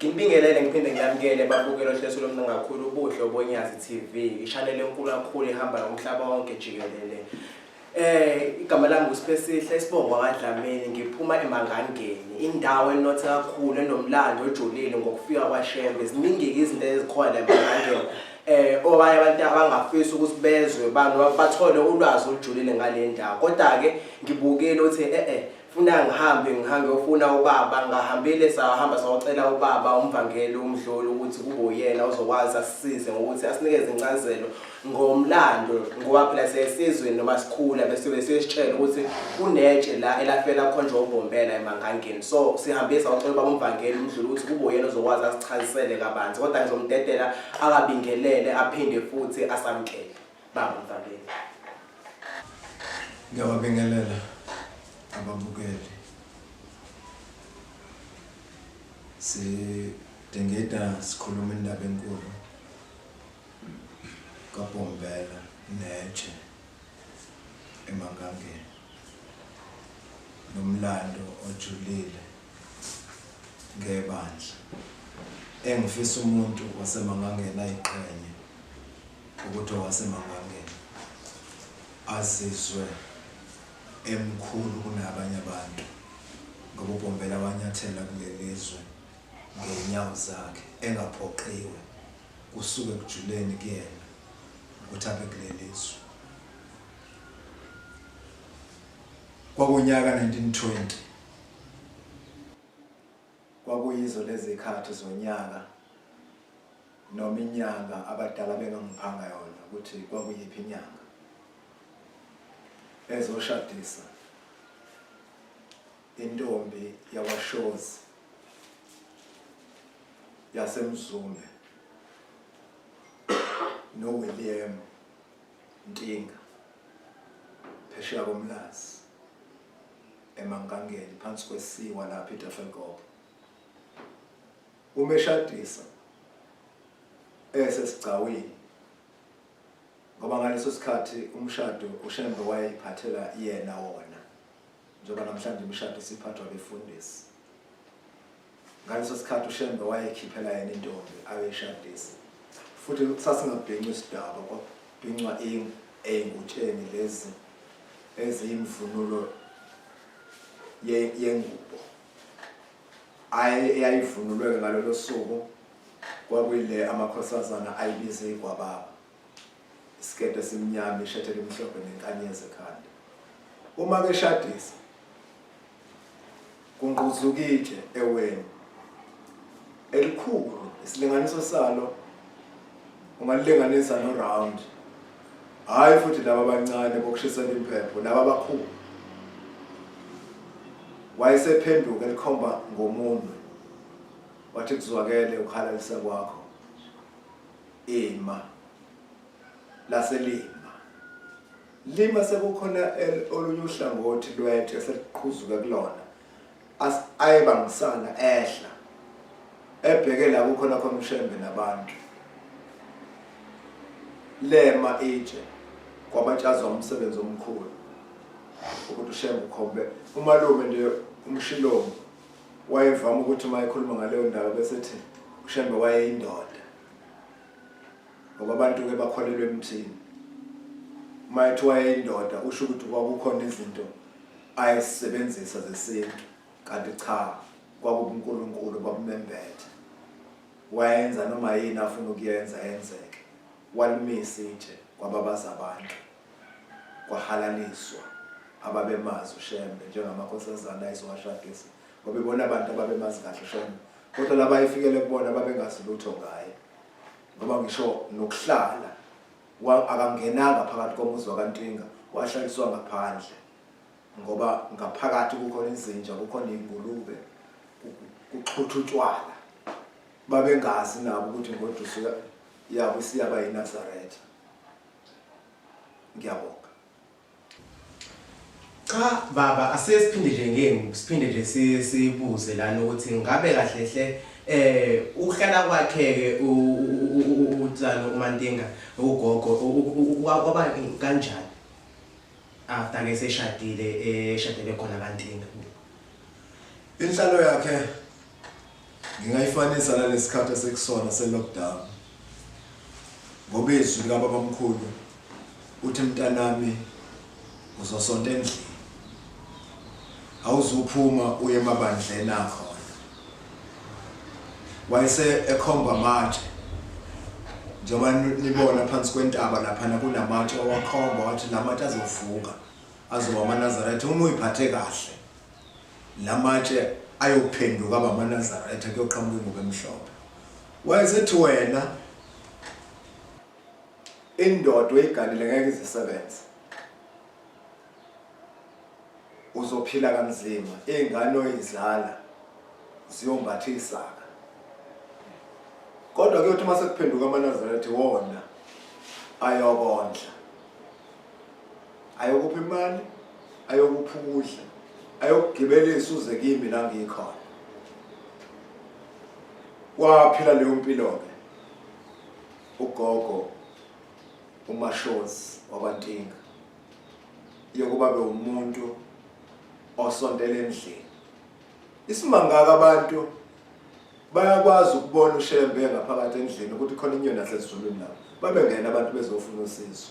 Nginibingelele ngiphinde nginamukele babukele ohlelo lomna kakhulu ubuhle obonyazi TV, ishanele enkulu kakhulu ihamba nomhlaba wonke jikelele. Igama lami nguSiphesihle isibongo kaDlamini ngiphuma eMangangeni, indawo enothe kakhulu enomlando ojulile ngokufika kwaShembe. Ziningi-ke izinto ezikhona eMangangeni. Obanye abantu abangafisa ukuthi bezwe bathole ulwazi olujulile ngale ndawo. Kodwa-ke ngibukile ukuthi e-e funa ngihambe ngihambe ufuna ubaba ngahambile sahamba sayocela ubaba umvangeli umdluli ukuthi kube uyena ozokwazi asisize ngokuthi asinikeze incazelo ngomlando ngoba phela siyesizweni noma sikhula bese besiyesitshela ukuthi kunetshe la elafela khonjwa uBhombela eMangangeni. So sihambile sayocela ubaba umvangeli umdluli ukuthi kube uyena ozokwazi asichazisele kabanzi, kodwa ngizomdedela akabingelele aphinde futhi asamkele. Baba umvangeli. Ngiyababingelela ababukeli. Sidingida sikhuluma indaba enkulu kaBhombela netshe eMangangeni nomlando ojulile ngebandla engifisa umuntu waseMangangeni ayiqhenye ukuthi owaseMangangeni azizwe emkhulu kunabanye abantu ngoba uBhombela wanyathela kuleli zwe ngey'nyawo zakhe engaphoqiwe kusuke ekujuleni kuyena ukuthi abe kuleli zwe. Kwakunyaka 1920 kwakuyizo lezi khathi zonyaka noma inyanga abadala bengangiphanga yona ukuthi kwakuyiphi inyanga ezoshadisa intombi yakwaShozi yaseMzumbe noWilliam Ntinga phesheya koMlazi eMankangeni phansi kwesiwa lapha iTafelkop. Uma eshadisa esesigcawini ngoba ngaleso sikhathi umshado uShembe wayeyiphathela yena wona njengoba namhlanje imishado isiphathwa abefundisi. Ngaleso sikhathi uShembe wayekhiphela yena intombi ayoyishadisa futhi sasingabhinci isidaba kwabhincwa ey'ngutsheni lezi eziyimvunulo yengubo eyayivunulwe-ke ngalolo suku kwakuyile amakhosazana ayibiza igwababa isiketi esimnyama ishethe elimhlophe nenkanyezi ekhanda uma keshadisa Kungquzuka itshe eweni elikhulu, isilinganiso salo ungalilinganisa no-round, hhayi futhi laba abancane bokushisela impepho, laba abakhulu. Wayesephenduka elikhomba ngomunwe, wathi kuzwakele ukuhalalisa kwakho, ima. Laselima. Lima sekukhona olunye uhlangothi lwetshe eseliqhuzuke kulona ayebangisana ehla ebheke la kukhona khona uShembe nabantu lema itshe kwabatshazwa umsebenzi omkhulu ukuthi uShembe ukhombe umalume nje uMshilomo wayevama ukuthi uma ekhuluma ngaleyo ndaba bese ethi uShembe wayeyindoda ngoba abantu-ke bakholelwa emthini. Uma ethi wayeyindoda usho ukuthi kwakukhona izinto ayesebenzisa zesintu kanti cha kwakubuNkulunkulu babumembethe. Wayenza noma yini afuna ukuyenza yenzeke. Walimisa itshe kwababaza abantu. Kwahalaliswa ababemazi uShembe njengamakhosazana ayezowashadisa ngoba ibona abantu ababemazi kahle uShembe. Kodwa laba ayefikele kubona babengazi lutho ngaye. Ngoba ngisho nokuhlala akangenanga phakathi komuzi wakaNtinga wahlaliswa ngaphandle ngoba ngaphakathi kukhona izinja kukhona iy'ngulube kuxhutha utshwala babengazi nabo ukuthi ingoduso yabo isiyaba yiNazaretha ngiyabonga. Cha baba asike siphinde nje ngemu siphinde nje sibuze lana ukuthi ngabe kahle hle eh ukuhlala kwakhe ke uTsano uMantinga ugogo kwaba kanjani after ke seshadile eshadele khona kaNtinga. Inhlalo yakhe Ngingayifanisa nalesikhathi esekusona se-lockdown. Ngoba izwi likababamkhulu uthi mntanami uzosonta endlini. Awuzuphuma uye emabandleni akhona. Wayese ekhomba amatshe. Njengoba nibona phansi kwentaba laphana kunamatshe owakhomba wathi la matshe azovuka azoba amaNazaretha uma uyiphathe kahle. La matshe ayophenduka aba amaNazaretha kuyoqhamuka ingubo emhlophe. Wayesethi wena indoda oyiganile ngeke izisebenze. Uzophila kanzima, iy'ngane oyizala ziyombatha isaka. Kodwa kuyothi uma sekuphenduka amaNazaretha wona ayokondla. Ayokupha imali, ayokupha ukudla, ayokugibelisa uze kimi la ngikhona. Waphila leyo mpilo-ke ugogo uMashozi wakwaNtinga yokuba bewumuntu osontela endlini. Isimangaka abantu bayakwazi ukubona uShembe ngaphakathi endlini ukuthi khona inyoni yasezulwini lapho. Babengena abantu bezofuna usizo.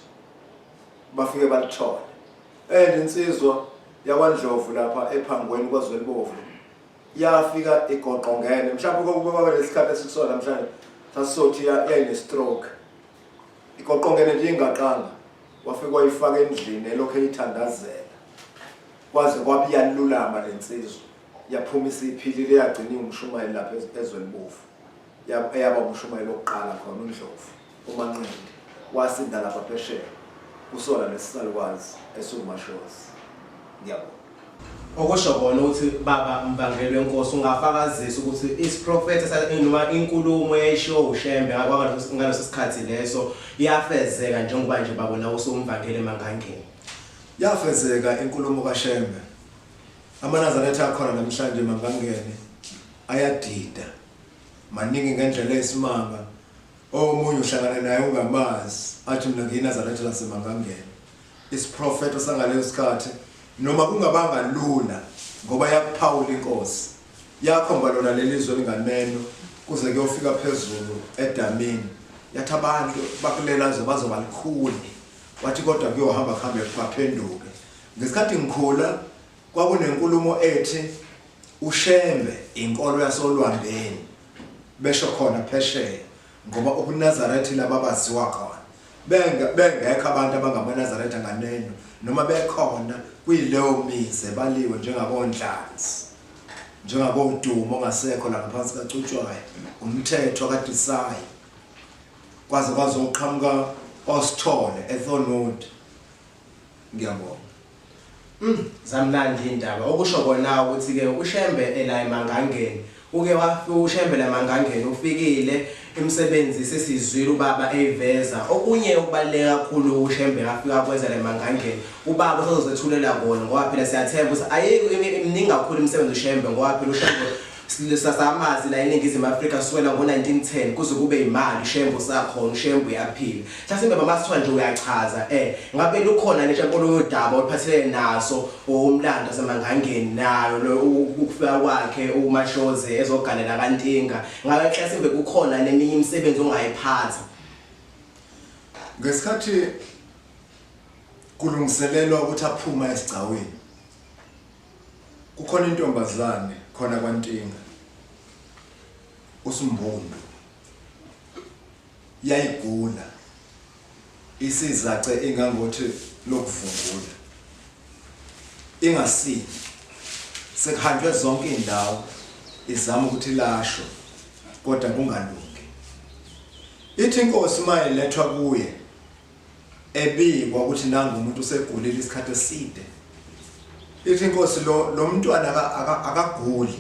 Bafike balithole. And insizwa yakwaNdlovu lapha ePhangweni kwaZwelibovu yafika igoqongene mhlawumbe kokube kwaba lesikhathi esikusona namhlanje sasisothi yayine-stroke igoqongene nje ingaqanga wafike wayifaka endlini elokhu eyithandazela kwaze kwabe iyalulama le nsizwa yaphuma isiphilile yagcina iwumshumayeli lapha ezwelibovu eyaba umshumayeli wokuqala khona uNdlovu uManqindi wasinda lapha phesheya kusona lesisalukwazi esiwuMashozi ngiyabonga. Okusho kona ukuthi baba Mvangeli wenkosi ungafakazisa ukuthi isiprofetho noma inkulumo eyayishiwo uShembe ngaleso sikhathi leso iyafezeka njengoba nje baba nawe usumvangeli eMangangeni. Yafezeka inkulumo kaShembe. AmaNazaretha akhona namhlanje eMangangeni ayadida. Maningi ngendlela eyisimanga. Omunye uhlangana naye ungamazi athi mina ngiyiNazaretha laseMangangeni. Isiprofetho sangaleyo sikhathi noma kungabanga lula ngoba yakuphawula inkosi yakhomba lona leli zwe linganeno kuze kuyofika phezulu edamini yathi abantu bakulela zwe bazoba likhuni wathi kodwa kuyohamba kuhambe baphenduke ngesikhathi ngikhula kwakunenkulumo ethi uShembe inkolo yasolwandeni besho khona phesheya ngoba ubuNazaretha laba baziwa khona bengekho abantu abangamaNazaretha nganeno noma bekhona kuyileyo mizi ebaliwe njengakoNhlanzi njengakoDumo ongasekho la ngaphansi kaCutshwayo umthetho kaDisayi kwaze kwazoqhamuka oSithole eThornwood ngiyabonga. Zamnandi indaba. Okusho kona ukuthi ke uShembe ela eMangangeni. Uke wafika uShembe la eMangangeni ufikile imisebenzi sesizwile ubaba eyiveza. Okunye okubaluleke kakhulu uShembe afika kwenza la eMangangeni. Ubaba usazozethulela kona ngoba phela siyathemba ukuthi ayikho iminingi kakhulu imisebenzi uShembe ngoba phela uShembe sasamazi la eNingizimu Afrika kusukela ngo-1910 kuze kube imali uShembe usakhona uShembe uyaphila. Mhlasimbe mama sithiwa nje uyachaza eh ngabe lukhona nje mhlawumbe olunye udaba oluphathelene naso umlando waseMangangeni nayo lo ukufika kwakhe uMashozi ezogalela kaNtinga ngabe mhlasimbe kukhona neminye imisebenzi ongayiphatha. Ngesikhathi kulungiselelwa ukuthi aphume esigcawini kukhona intombazane khona kwaNtinga uSimbundu Yayigula isizace ingangothi lokuvungula. Ingasindi. Sekuhanjwe zonke izindawo izama ukuthi ilashwe kodwa kungalungi. Ithi inkosi uma ilethwa kuye ebikwa ukuthi nangu umuntu usegulile isikhathi eside. Ithi inkosi lo lo mntwana akaguli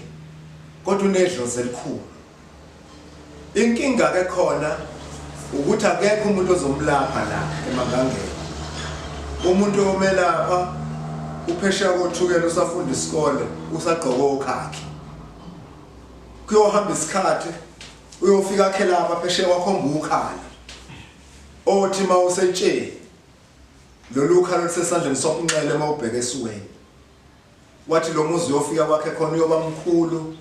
kodwa unedlozi elikhulu. Inkinga ke khona ukuthi akekho umuntu ozomlapha la emangangeni. Umuntu omelapha uphesheya kothukela usafunda isikole usagqoka okhakhi. Kuyohamba isikhathi uyofika akhe lapha phesheya wakhomba ukhala. Othi mawusetsheni lolu khala olusesandleni sokunxele mawubheka esiweni. Wathi lo muzi uyofika kwakhe khona uyoba mkhulu.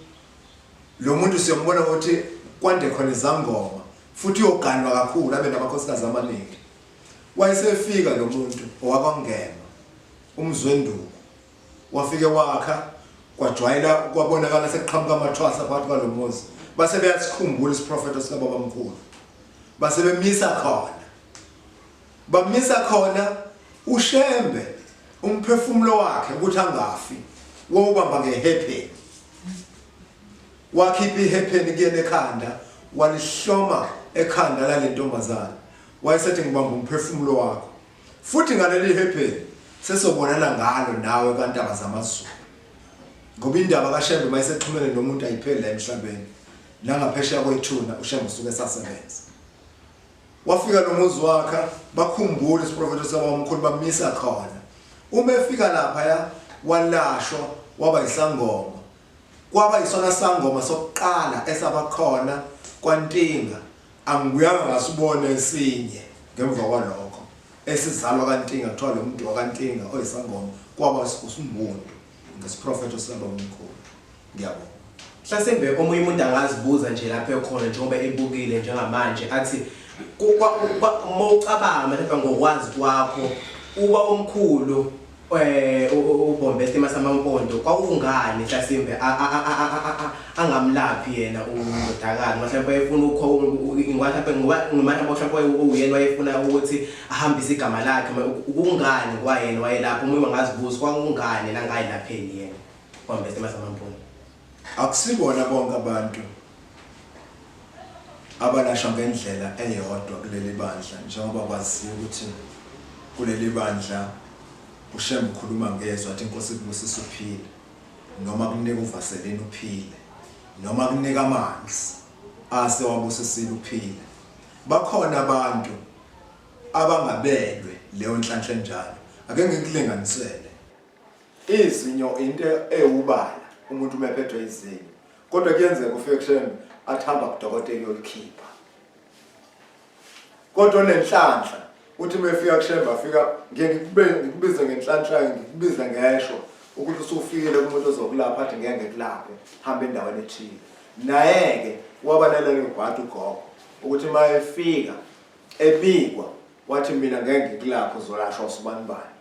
Lo muntu siyombona ukuthi kwande khona izangoma futhi uyoganwa kakhulu abe namakhosikazi amaningi. Wayesefika lo muntu owakwaNgema uMzwenduku wafike wakha kwajwayela kwabonakala sekuqhamuka amathwasa phakathi kwalomuzi base beyasikhumbula isiprofetho sikababamkhulu base bemisa khona bamisa khona uShembe umphefumulo wakhe ukuthi angafi wawubamba ngehepheni wakhipha ihepheni kuyena ekhanda walihloma ekhanda lalentombazana wayesethi ngibamba umphefumulo wakho futhi ngaleli hepheni sesobonana ngalo nawe kantaba zamazulu ngoba indaba kaShembe mayisexhumene nomuntu ayipheli la emhlabeni nangaphesheya kwethuna uShembe usuke esasebenza Wafika nomuzi wakhe bakhumbula isiprofetho sabamkhulu bamisa khona. Uma efika lapha ya walashwa waba isangoma. Kwaba isona sangoma sokuqala esabakhona kwaNtinga. Angibuyanga ngasibona esinye ngemva kwalokho esizalwa kaNtinga kuthiwa lo muntu wakaNtinga oyisangoma kwaba uSimbundu ngesiprofetho sikababamkhulu. Ngiyabonga. Mhlasimbe omunye umuntu angazibuza nje lapho ekhona njengoba ebukile njengamanje athi uma ucabanga mhlawumbe ngokwazi kwakho uba omkhulu eh uBombeste Masamampondo kwakungani mhlasimbe angamlaphi yena undodakazi mhlawumbe wayefuna mhlawumbe ngoba mhlawumbe uyena wayefuna ukuthi ahambise igama lakhe kungani kwayena wayelapha umuntu angazibuza kwakungani nangayilapheli yena Wambese Masamampondo. Akusibona bonke abantu abalashwa ngendlela eyodwa kuleli bandla njengoba kwaziwa ukuthi kuleli bandla uShembe ukhuluma ngezwi athi inkosi ikubusise uphile noma kunika uvaseline uphile noma kunika amanzi ase wabusisile uphile bakhona abantu abangabelwe leyo nhlanhla enjalo ake ngikulinganisele Izinyo into ewubala umuntu uma ephethwe izinyo. Kodwa kuyenzeka ufike kuShembe athi hamba kudokotela uyolikhipha. Kodwa onenhlanhla uthi uma efika kuShembe afika ngeke ngikube ngikubize ngenhlanhla ngikubize ngesho ukuthi usufikile kumuntu ozokulapha athi ngeke ngikulaphe hamba endaweni ethile. Naye-ke waba nalelo bhadi ugogo ukuthi uma efika ebikwa wathi mina ngeke ngikulaphe uzolashwa usibanibani.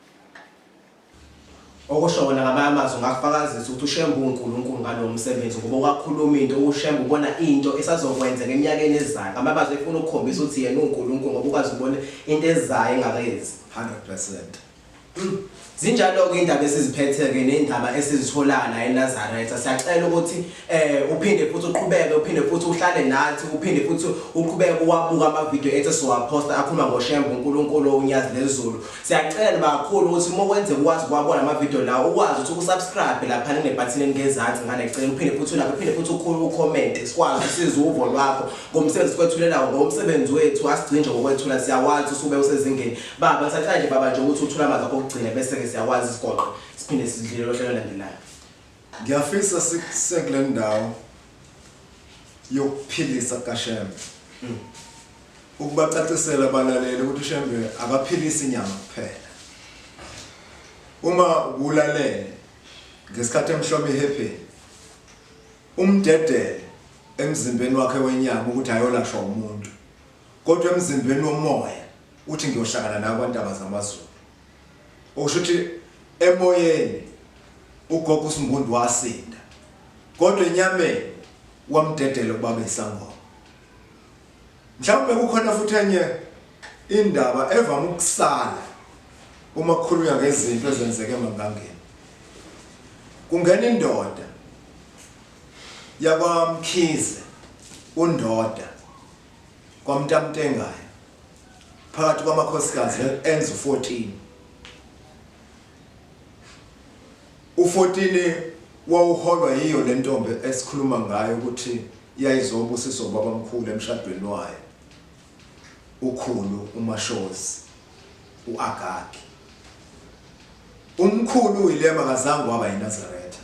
Okusho kona ngamanye amazwi ungakufakazisa ukuthi uShembe uwuNkulunkulu ngalowo msebenzi ngoba wakhuluma into uShembe ubona into esazokwenzeka eminyakeni ezayo. Ngamanye amazwi efuna ukukhombisa ukuthi yena uwuNkulunkulu ngoba ukwazi ukubona into ezayo engakezi. 100%. Zinjalo-ke indaba esiziphethe-ke ney'ndaba esizitholayo la eNazaretha. Siyacela ukuthi eh uphinde futhi uqhubeke uphinde futhi uhlale nathi uphinde futhi uqhubeke uwabuka amavidiyo ethu esiwaphosta akhuluma ngoShembe uNkulunkulu uNyazi lezulu. Siyacela kakhulu ukuthi uma kwenzeka ukwazi ukuwabona amavidiyo lawo ukwazi ukuthi usubscribe laphana kunebhathini elingezansi ngale eceleni uphinde futhi ulaphe uphinde futhi ukhulu ucomment sikwazi usiza uvo lwakho ngomsebenzi sikwethulela ngomsebenzi wethu asigcini nje ngokwethula siyawazi usube usezingeni baba ngisacela nje baba nje ukuthi uthule amazwi akho okugcina bese-ke siyakwazi isigoqo siphinde sidlule lohlelo olulandelayo. Ngiyafisa sikule ndawo yokuphilisa kukaShembe. Ukubacacisela abalaleli ukuthi uShembe akaphilisi inyama kuphela. Uma ubulalele ngesikhathi emhloma ihepheni umdedele emzimbeni wakhe wenyama ukuthi ayolashwa umuntu kodwa emzimbeni womoya uthi ngiyohlangana nawe kwantaba zamazulu. Okusho ukuthi emoyeni ugogo uSimbundu wasinda kodwa enyameni wamdedela ukuba besangoma. Mhlawumbe kukhona futhi enye indaba evama ukusala uma kukhulunywa ngezinto ezenzeke emangangeni. Kungena indoda yakwaMkhize undoda kwaMntamntengayo phakathi kwamakhosikazi enza u-14. U-14 wawuholwa yiyo le ntombi esikhuluma ngayo ukuthi yayizobusiswa ubabamkhulu emshadweni wayo ukhulu uMashozi uAgagi. Umkhulu uWilliam akazange waba yiNazaretha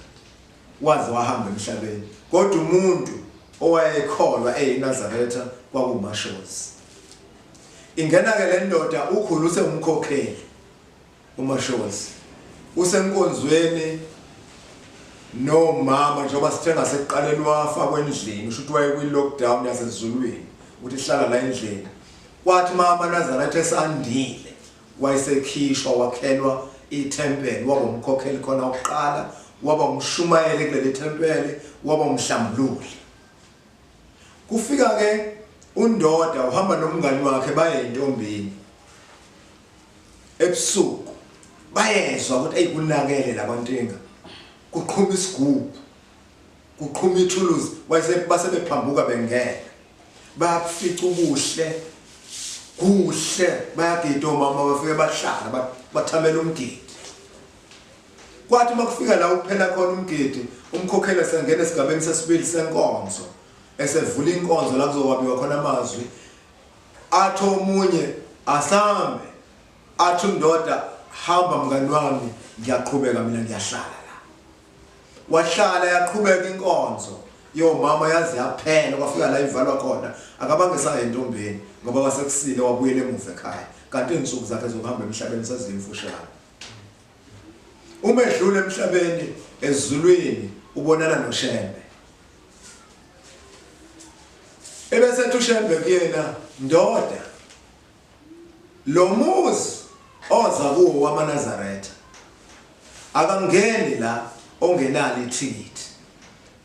waze wahamba emhlabeni kodwa umuntu owayekholwa eyiNazaretha kwakuwuMashozi. Ingena-ke le ndoda ukhulu usewumkhokheli uMashozi usenkonzweni Nomama njengoba sithe ngasekuqaleni wafakwa endlini, usho ukuthi wayekwi-lockdown yasezulwini, ukuthi hlala la endlini. Kwathi uma amaNazaretha esandile, wayesekhishwa wakhelwa ithempeli, waba umkhokheli khona wokuqala, waba umshumayeli kuleli thempeli, waba umhlambululi. Kufika-ke undoda uhamba nomngani wakhe baye entombini. Ebusuku bayezwa ukuthi eyi kunakele labantinga, kuqhuma isigubhu, kuqhuma ithuluzi, base bephambuka bengena. Bayakufica ubuhle, kuhle, bayagida omama bafike bahlala bathamela umgidi. Kwathi uma kufika la ukuphela khona umgidi, umkhokheli esengena esigabeni sesibili senkonzo, esevula inkonzo la kuzokwabiwa khona amazwi, athi omunye asambe, athi undoda hamba mngani wami, ngiyaqhubeka mina ngiyahlala la. Wahlala yaqhubeka inkonzo yomama yaze yaphela, kwafika la ivalwa khona, akabange saya entombini ngoba kwasekusile, wabuyela emuva ekhaya, kanti izinsuku zakhe zokuhamba emhlabeni sezimfushane. Uma edlula emhlabeni ezulwini ubonana noShembe. Ebese ethi uShembe kuyena, ndoda, lo muzi oza kuwo wamaNazaretha akangeni la ongenalo ithikithi,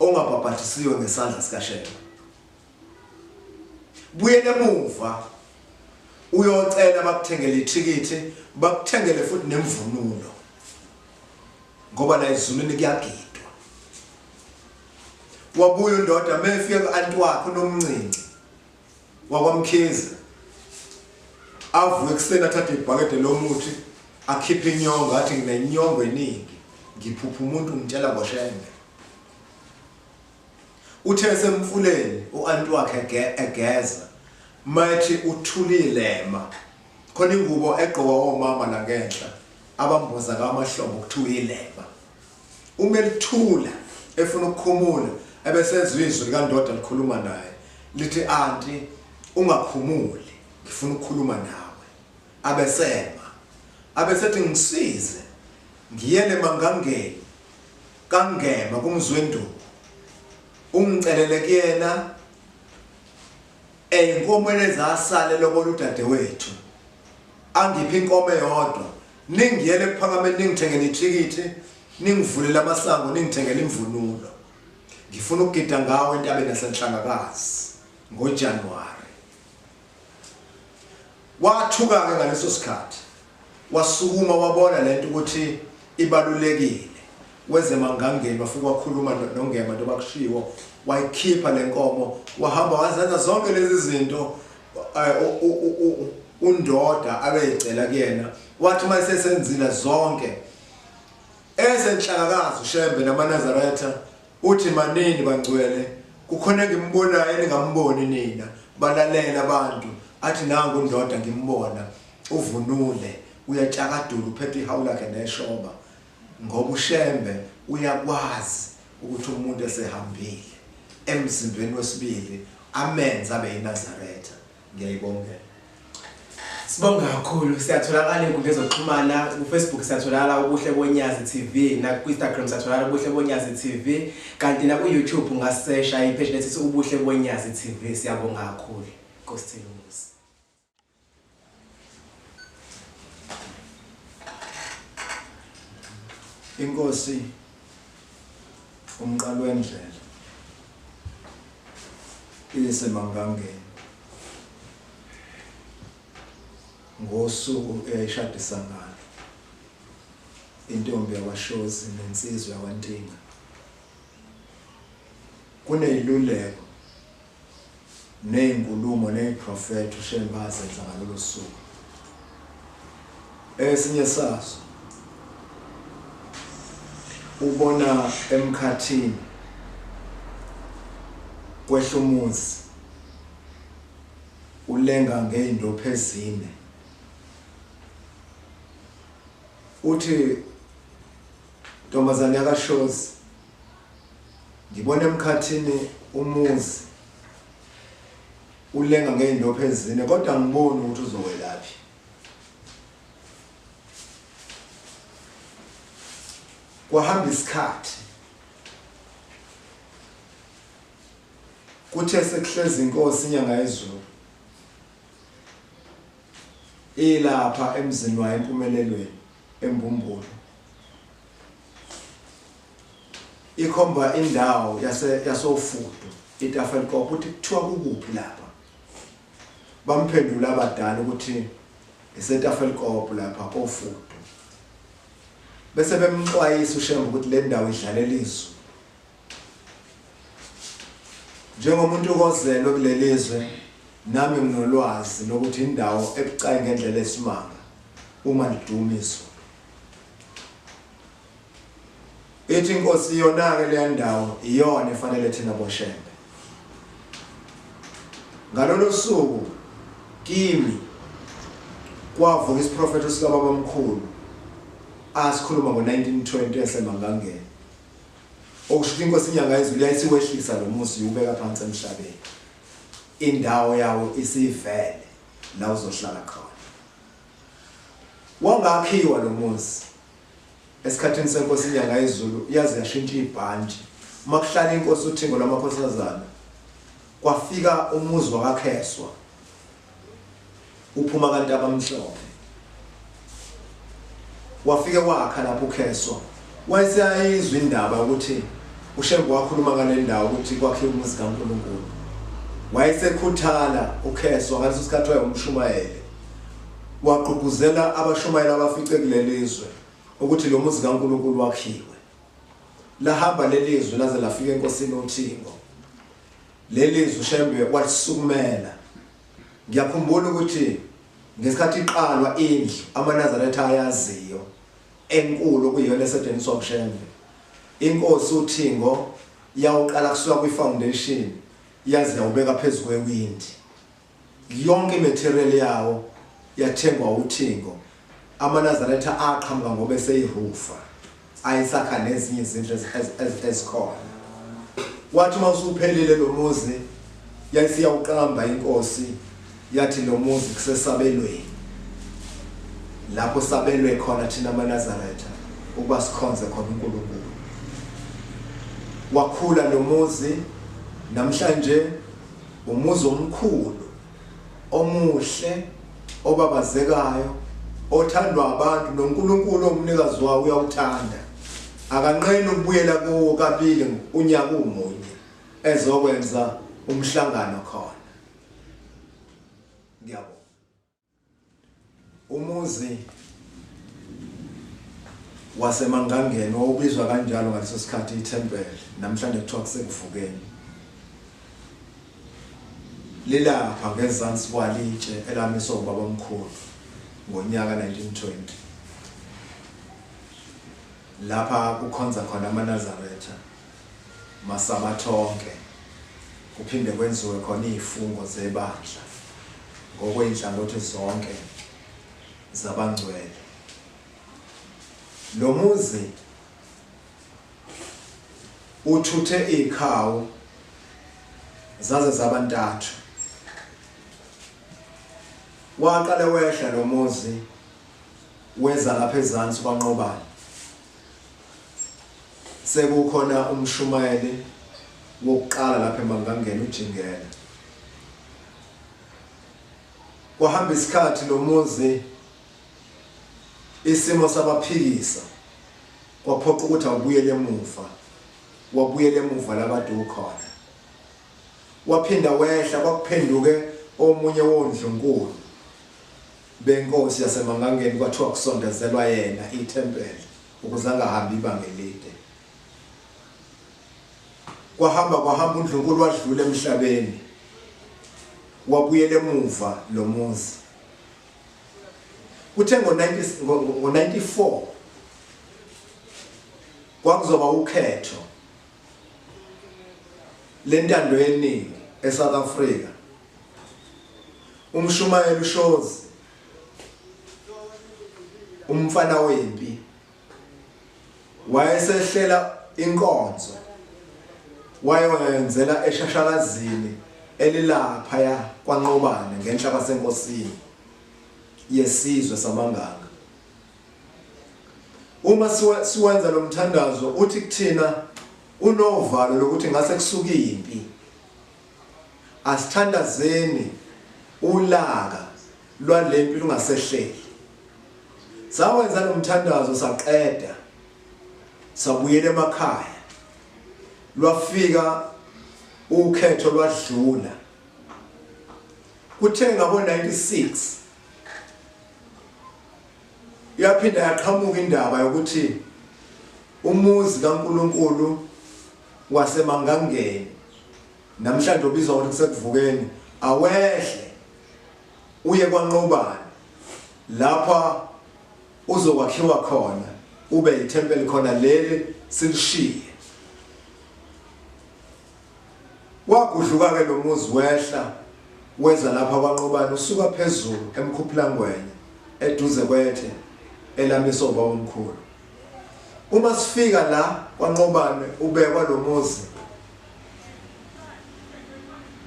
ongabhabhadisiwe ngesandla sikaShembe. Buyela emuva uyocela bakuthengele ithikithi, bakuthengele futhi nemvunulo, ngoba la ezulwini kuyagidwa. Wabuya undoda mefika ku-anti wakhe uNomncinci wakwaMkhize, avuke ekuseni athathe ibhakede lomuthi akhiphe inyongo, athi nginenyongo eningi, ngiphupha umuntu ngitshela ngoShembe. Uthe esemfuleni u-anti wakhe egeza, mayethi uthulile ma, khona ingubo egqokwa omama la ngenhla abamboza ngamahlombe okuthiwa ilema. Uma elithula efuna ukukhumula, ebesezwa izwi likandoda likhuluma naye lithi, anti ungakhumuli, ngifuna ukukhuluma nawe. Abesema abesethi ngisize ngiyele emangangeni kaNgema kuMzwenduku, ungicelele kuyena ey'nkomweni ezasale lobola udadewethu, angiphe inkomo eyodwa, ningiyele ekuphakameni, ningithengele ithikithi, ningivulele amasango, ningithengele imvunulo, ngifuna ukugida ngawo entabeni yaseNhlangakazi ngoJanuwari. Wathuka-ke ngaleso sikhathi, wasukuma wabona lento ukuthi ibalulekile, weze emangangeni wafika wakhuluma noNgema njengoba kushiwo, wayikhipha le nkomo, wahamba wazenza zonke lezi zinto undoda abeyicela kuyena. Wathi uma esesenzile zonke ezenhlakakazi uShembe namaNazaretha, uthi manini bangcwele, kukhona engimbonayo eningamboni nina. Balalela abantu, athi nangu undoda ngimbona uvunule, uyatshakadula, uphethe ihawu lakhe neshoba, ngoba uShembe uyakwazi ukuthi umuntu esehambile emzimbeni wesibili amenze abe yiNazaretha. Ngiyayibongela. Sibonga kakhulu. Siyatholakala ey'nkundleni zokuxhumana, ku-Facebook siyatholakala Ubuhle Bonyazi TV, naku-Instagram siyatholakala Ubuhle Bonyazi TV, kanti naku-YouTube ungasesha ipage lethu Ubuhle Bonyazi TV. Siyabonga kakhulu. Nkosi Thela umusa. Inkosi umqalo wendlela isemangangeni ngosuku eyayishadisa ngalo intombi yakwaShozi nensizwa yakwaNtinga. Kuneyiluleko nezinkulumo neziprofetho uShembe azenza ngalolo suku. Esinye sazo ubona emkhathini kwehla umuzi ulenga ngey'ndopho ezine, uthi ntombazane yakashozi, ngibona emkhathini umuzi ulenga ngey'ndopho ezine, kodwa angiboni ukuthi uzowelaphi. Kwahamba isikhathi, Kuthe sekuhlezi inkosi inyanga yezulu ilapha emzini wayo empumelelweni embumbulu ikhomba indawo yase yasofudu iTafelkop uthi kuthiwa kukuphi lapha bamphendula abadala ukuthi iseTafelkop lapha ofudu bese bemxwayisa uShembe ukuthi le ndawo idlalela izulu Njengomuntu ozelwe kuleli zwe nami nginolwazi lokuthi indawo ebucayi ngendlela esimanga uma liduma izulu. Ithi inkosi iyona-ke leya ndawo iyona efanele thina boShembe. Ngalolo suku kimi kwavuka isiprofetho sikababamkhulu asikhuluma ngo-1920 eseMangangeni. Okusho ukuthi inkosi inyanga yezulu yayisiwehlisa lo muzi iwubeka phansi emhlabeni. Indawo yawo isivele la uzohlala khona. Wangakhiwa lo muzi esikhathini senkosi inyanga yezulu yaze yashintsha ibhantshi. Uma kuhlala inkosi uThingo lwamakhosazana kwafika umuzi wakaKheswa uphuma kaNtabamhlophe wafike wakha lapho uKheswa wayeseyayizwa indaba ukuthi uShembe wakhuluma ngale ndawo ukuthi kwakhiwe umuzi kaNkulunkulu wayesekhuthala uKheswa ngaleso sikhathi wayengumshumayeli wagqugquzela abashumayeli abafice kulelizwe ukuthi lo muzi kaNkulunkulu wakhiwe lahamba lelizwe laze lafika enkosini uThingo Leli zwi uShembe walisukumela. Ngiyakhumbula ukuthi ngesikhathi iqalwa indlu amaNazaretha ayaziyo enkulu okuyiyona esetshenziswa uShembe. Inkosi uThingo yawuqala kusuka kwi-foundation yaze yawubeka phezu kwewindi. Yonke imaterial yawo yathengwa uThingo. AmaNazaretha aqhamuka ngoba eseyirufa ayesakha nezinye izindlu ezikhona. Wathi uma usuphelile lo muzi yayisiyawuqamba inkosi yathi lo muzi kusesabelweni lapho sabelwe khona thina amaNazaretha ukuba sikhonze khona uNkulunkulu. Wakhula lo muzi namhlanje Umuzi omkhulu, omuhle, obabazekayo, othandwa abantu noNkulunkulu ongumnikazi wawo uyawuthanda. Akanqeni ukubuyela kuwo kabili unyaka umunye ezokwenza umhlangano khona. Ngiyabonga. Umuzi waseMangangeni wawubizwa kanjalo ngaleso sikhathi ithempeli namhlanje kuthiwa kusekuvukeni lilapha ngezansi kwalitshe elamiswa ubabamkhulu ngonyaka 1920 lapha kukhonza khona amaNazaretha masabatha onke kuphinde kwenziwe khona izifungo zebandla ngokwey'nhlangothi zonke zabangcwele. Lo muzi uthuthe iy'khawu zaze zaba ntathu. Waqale wehla lo muzi weza lapha ezansi kwaNqobane. Sekukhona umshumayeli wokuqala lapha eMangangeni uJingela. Kwahamba isikhathi lo muzi isimo sabaphikisa kwaphoqa ukuthi awubuyele emuva wabuyela emuva labade ukhona waphinda wehla kwakuphenduke omunye wondlunkulu benkosi yaseMangangeni kwathiwa kusondezelwa yena ithempeli ukuze angahambi ibanga elide Kwahamba kwahamba uNdlunkulu wadlula emhlabeni. Wabuyela emuva lo muzi. Kuthe ngo-94 kwakuzoba ukhetho lentando yeningi eSouth Africa. Umshumayeli uShozi umfana wempi Wayesehlela inkonzo wayoyenzela eshashalazini elilaphaya kwaNqobane ngenhla kwasenkosini yesizwe samaNganga. Uma siwenza lo mthandazo uthi kuthina unovalo lokuthi ngase kusuke impi. Asithandazeni ulaka lwalempi lungasehleli. Sawenza lo mthandazo saqeda sabuyela emakhaya. Lwafika ukhetho lwadlula. Kuthe ngabo 96 yaphinda yaqhamuka indaba yokuthi umuzi kaNkuluNkulu waseMangangeni namhlanje obizwa ngokuthi kusekuvukeni awehle uye kwaNqobane lapha uzokwakhiwa khona ube yithempeli khona leli silishiye. Wagudluka ke lo muzi wehla weza lapha kwaNqobane usuka phezulu eMkhuphulangwenya eduze kwethe elamiswa ubabomkhulu. Uma sifika la kwaNqobane ubekwa lo muzi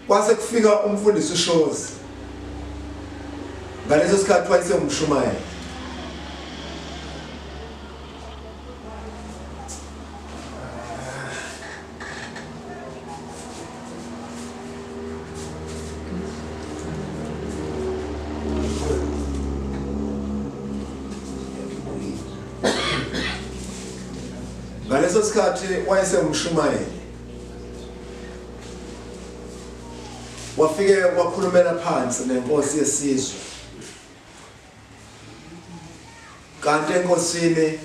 kwase kufika umfundisi uShozi ngaleso sikhathi wayesengumshumayeli Ngaleso sikhathi wayesengumshumayeli. Wafike wakhulumela phansi nenkosi yesizwe. Kanti enkosini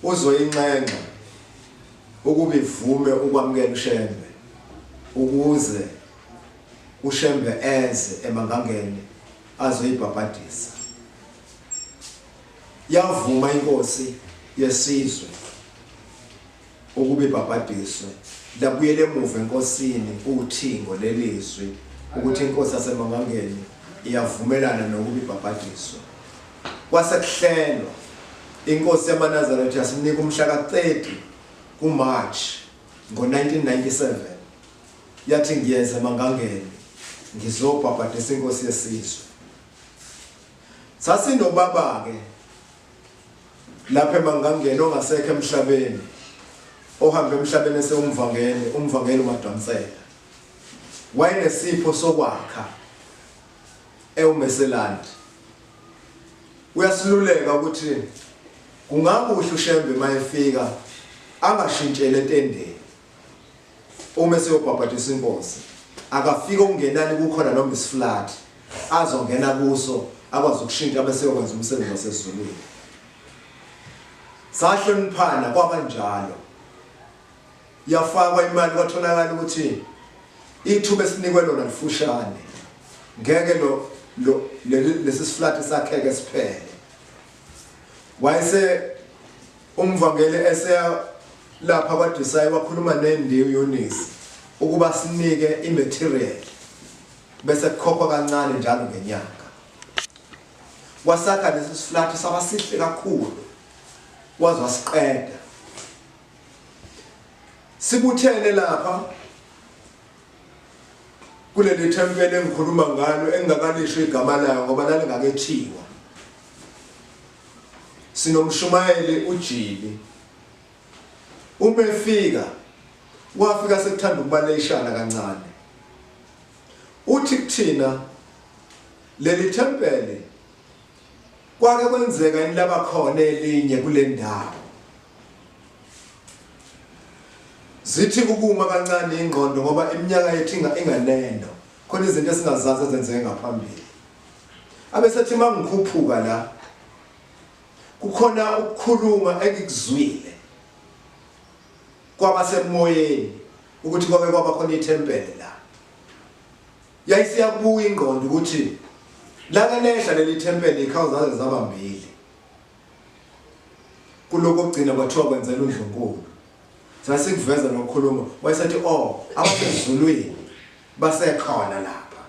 uzoyinxenxa ukuba ivume ukwamukela uShembe ukuze uShembe eze emangangeni azoyibhabhadisa. Yavuma inkosi yesizwe ukuba ibhabhadiswe. Labuyela emuva enkosini uthingo lelizwi ukuthi inkosi yaseMangangeni iyavumelana nokuba ibhabhadiswe. Kwase kuhlelwa inkosi yamaNazaretha yasinika umhla ka-30 kuMarch ngo-1997 yathi ngiyeza eMangangeni ngizobhabhadisa inkosi yesizwe. Sasinobaba-ke lapha eMangangeni ongasekho emhlabeni ohambe emhlabeni esewumvangeli umvangeli uMadonsela wayenesipho sokwakha ewumeselandi uyasiluleka ukuthi kungakuhle uShembe mayefika angashintshele etendeni Uma eseyobhabhadisa inkosi, akafike okungenani kukhona noma isiflat azongena kuso akwazi ukushintsha bese yokwenza umsebenzi wasezulwini. Sahloniphana kwaba njalo. Yafakwa imali kwatholakala ukuthi ithuba esinikwe lona lifushane. Ngeke lo lo lesi siflat sakheke siphele. Wayese Umvangeli eseya lapha kwaDusayi wakhuluma neNdiu Eunice ukuba sinike imaterial bese kukhokhwa kancane njalo ngenyanga. Wasakha lesi siflat saba sihle kakhulu waze wasiqeda. Sibuthene lapha kuleli thempeli engikhuluma ngalo engingakalisho igama layo ngoba lalingakethiwa. Sinomshumayeli uJibi. Uma efika wafika sekuthanda ukubaleshana kancane. Uthi kuthina leli thempeli kwake kwenzeka yini laba khona elinye kule ndawo. Zithi ukuma kancane ingqondo ngoba iminyaka yethu inganeno. Khona izinto esingazazi ezenzeke ngaphambili. Abesethi mangikhuphuka la kukhona ukukhuluma engikuzwile kwabasemoyeni ukuthi kwake kwaba khona ithempeli la. Yayisiyabuya ingqondo ukuthi lake lehla leli thempeli ikhawu zaze zaba mbili. Kuloko kugcina kwathiwa kwenzela uNdlunkulu. Sasikuveza nokukhuluma wayesethi oh abasezulwini basekhona lapha.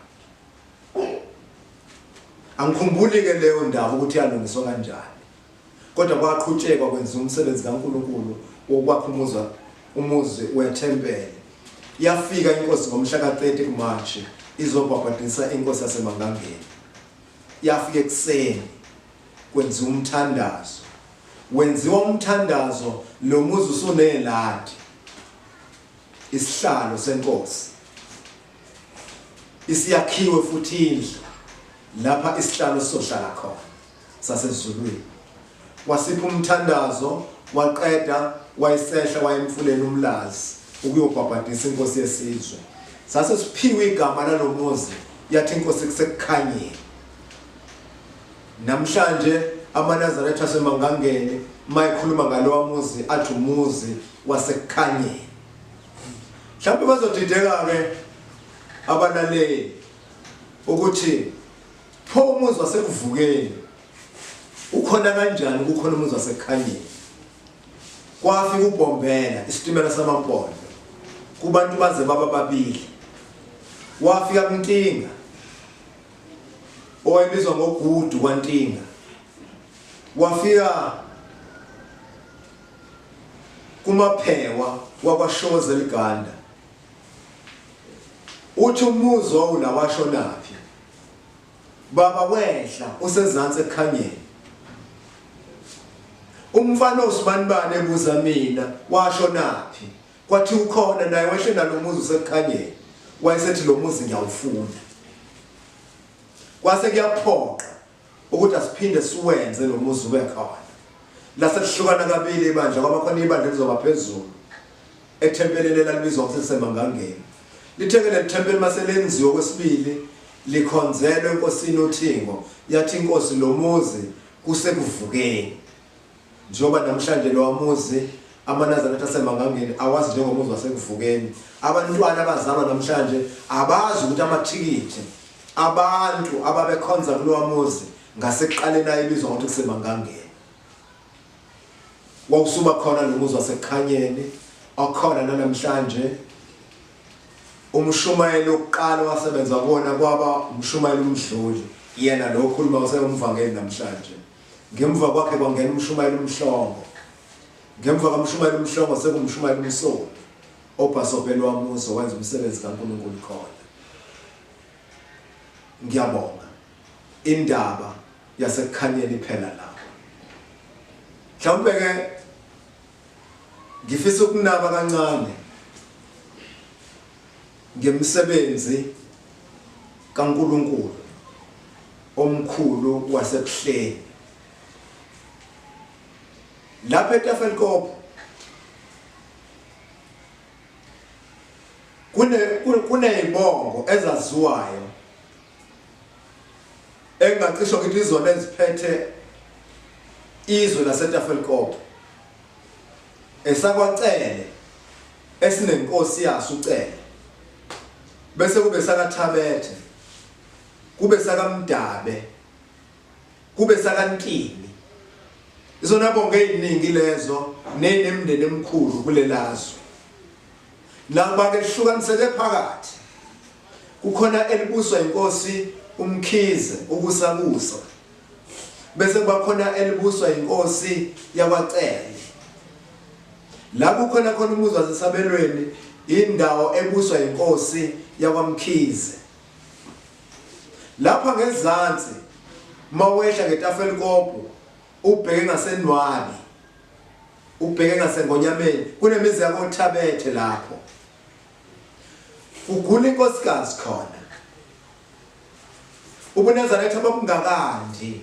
Angikhumbuli ke leyo ndaba ukuthi yalungiswa kanjani. Kodwa kwaqhutshekwa kwenziwa umsebenzi kaNkulunkulu wokwakha umuzi umuzi wethempeli. Yafika inkosi ngomhla ka-30 kuMarch izobhabhadisa inkosi yaseMangangeni. Yafika ekuseni kwenziwa umthandazo. Wenziwa umthandazo lo muzi usuneladi isihlalo senkosi. Isiyakhiwe futhi indlu lapha isihlalo sizohlala khona sasezulwini. Wasipha umthandazo waqeda wayesehla wayemfuleni uMlazi ukuyobhabhadisa inkosi yesizwe. Sase siphiwe igama lalomuzi yathi inkosi kusekukhanyeni. Namhlanje amaNazaretha aseMangangeni mayekhuluma ngalowa muzi athi umuzi wasekukhanyeni. Mhlawumbe bazodideka ke abalaleli ukuthi pho umuzi wasekuvukeni ukhona kanjani kukhona umuzi wasekukhanyeni. Kwafika uBhombela isitimela samaMpondo kubantu baze baba babili. Wafika kuNtinga owayebizwa ngoGudu kwaNtinga wafika kuMaphewa wakwaShozi eLiganda uthi umuzi wawula washonaphi baba wehla usezansi ekukhanyeni umfana osibanibani ebuza mina washonaphi Kwathi ukhona naye wehle nalomuzi usekukhanyeni. Wayesethi lo muzi ngiyawufuna. Kwase kuyaphoqa ukuthi asiphinde siwenze lo muzi ube khona. Lase lihlukana kabili ibandla kwaba khona ibandla elizoba phezulu ethempelini elalibizwa ngokuthi liseMangangeni. Lithe-ke leli thempeli mase lenziwe kwesibili likhonzelwe enkosini uThingo, yathi inkosi lo muzi kusekuvukeni. Njengoba namhlanje lowa muzi amaNazaretha aseMangangeni awazi njengomuzi wasekuvukeni. Abantwana abazalwa namhlanje abazi ukuthi amathikithi abantu ababekhonza kulowa muzi ngasekuqaleni ayebizwa ngokuthi kuseMangangeni. Wawusuba khona lo muzi wasekukhanyeni okhona nanamhlanje. Umshumayeli wokuqala owasebenza kuwona kwaba umshumayeli uMdluli, yena lo okhuluma usengumvangeli namhlanje. Ngemva kwakhe kwangena umshumayeli uMhlongo. Ngemva kamshumayeli uMhlongo sekumshumayeli uMsomi obhasobhele wamuzi owenza umsebenzi kaNkulunkulu khona. Ngiyabonga. Indaba yasekukhanyeni iphela lapho. Mhlawumbe ke ngifisa ukunaba kancane ngemisebenzi kaNkulunkulu omkhulu waseBuhleni. Lapha eTafelkop kune kunezibongo ezaziwayo engingacisho ngithi izona eziphethe izwe laseTafelkop esakwaCele esinenkosi yaso uCele bese kube sakaThabethe kube sakaMdabe kube sakaNtini izona bonke eziningi lezo nenemndeni emikhulu kulelazwe nakuba ke lihlukaniseke phakathi kukhona elibuswa inkosi uMkhize ukusakusa bese kuba khona elibuswa inkosi yakwaCele la kukhona khona umuzi wasesabelweni indawo ebuswa inkosi yakwaMkhize Lapha ngezansi mawehla ngeTafelkop ubheke ngaseNwabi ubheke ngaseNgonyameni kunemizi yakoThabethe lapho kugula inkosikazi khona ubuNazaretha babungakandi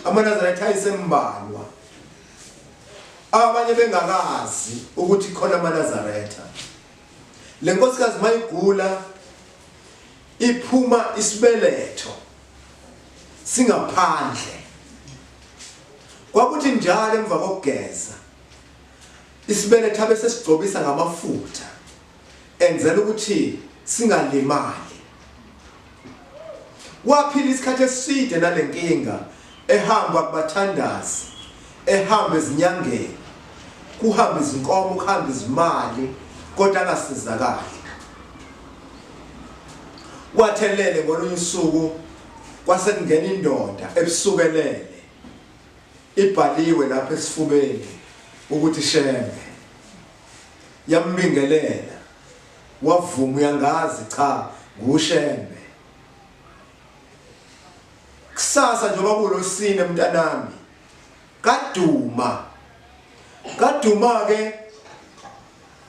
amaNazaretha ayisembalwa abanye bengakazi ukuthi khona amaNazaretha le nkosikazi mayigula iphuma isibeletho singaphandle kwakuthi njalo emva kokugeza isibeletho abe sesigcobisa ngamafutha enzela ukuthi singalimali waphila isikhathi eside nalenkinga ehamba kubathandazi ehamba ezinyangeni kuhamba izinkomo kuhamba izimali kodwa angasizakali Wathelele ngolunye usuku kwase kungena indoda ebusuku elele ibhaliwe lapha esifubeni ukuthi Shembe yambingelela wavuma uyangazi cha nguShembe kusasa njengoba kulosine mntanami kaduma kaduma ke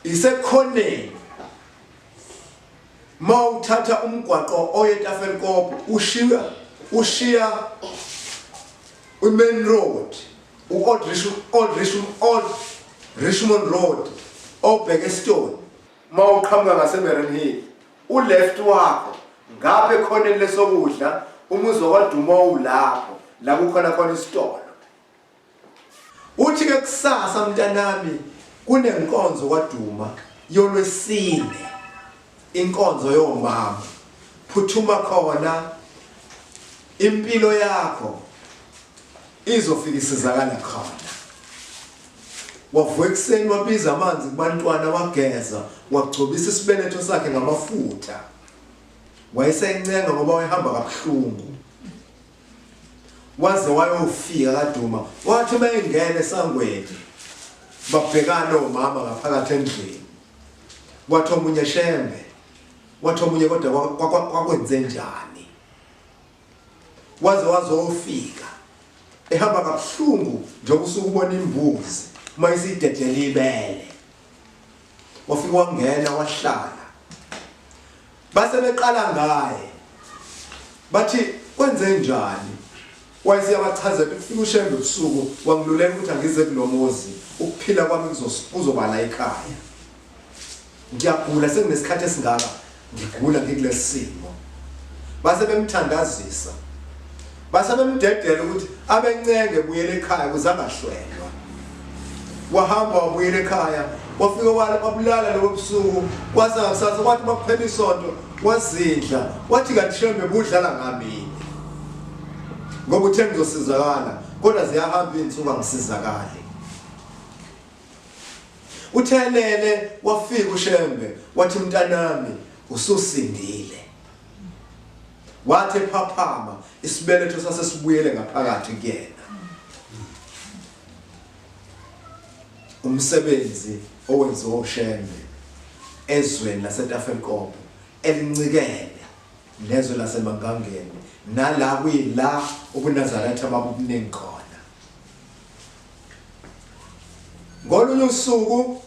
isekhoneni. Mawuthatha umgwaqo oye eTafelkop ushiya ushiya uMain Road, uOld Old Old Richmond Road obheke eStone. Mawuqhamuka ngaseMarian Hill, uleft wakho ngapha ekhoneni lesokudla umuzi wakwaDuma ulapho la kukhona khona isitolo. Uthi ke kusasa mntanami kunenkonzo kwaDuma yolwesine inkonzo yomama phuthuma khona impilo yakho izofika isizakala khona wavuka ekuseni wabiza amanzi kubantwana wageza wagcobisa isibeletho sakhe ngamafutha wayesencenga ngoba wayehamba kabuhlungu waze wayofika kaduma wathi uma engena esangweni babhekana omama ngaphakathi endlini wathi omunye shembe wathi omunye kodwa kwakwenze njani waze wazofika ehamba kabuhlungu njengoba usuke ubona imbuzi uma isidedela ibele wafika wangena wahlala base beqala ngaye bathi kwenze njani wayeseyabachazela kufika ushembe ebusuku wangiluleka ukuthi angize kulomuzi ukuphila kwami kuzoba la ekhaya ngiyagula senginesikhathi esingaka ngigula ngikulesimo base bemthandazisa base bemdedela ukuthi abencenge buyele ekhaya ukuze angahlwelwa wahamba wabuyela ekhaya wafika wabulala lobo busuku kwasa ngakusasa kwathi makuphela isonto wazindla wathi kanti shembe budlala ngami ngoba uthe ngizosizakala kodwa ziyahamba iy'nsuku angisizakali Uthelele wafika uShembe wathi mntanami ususindile. Wathi ephaphama isibeletho sasesibuyele ngaphakathi kuyena. Umsebenzi owenziwa uShembe ezweni laseTafelkop elincikene nezwe laseMangangeni nala kuyila ubuNazaretha babubuningi khona. Ngolunye usuku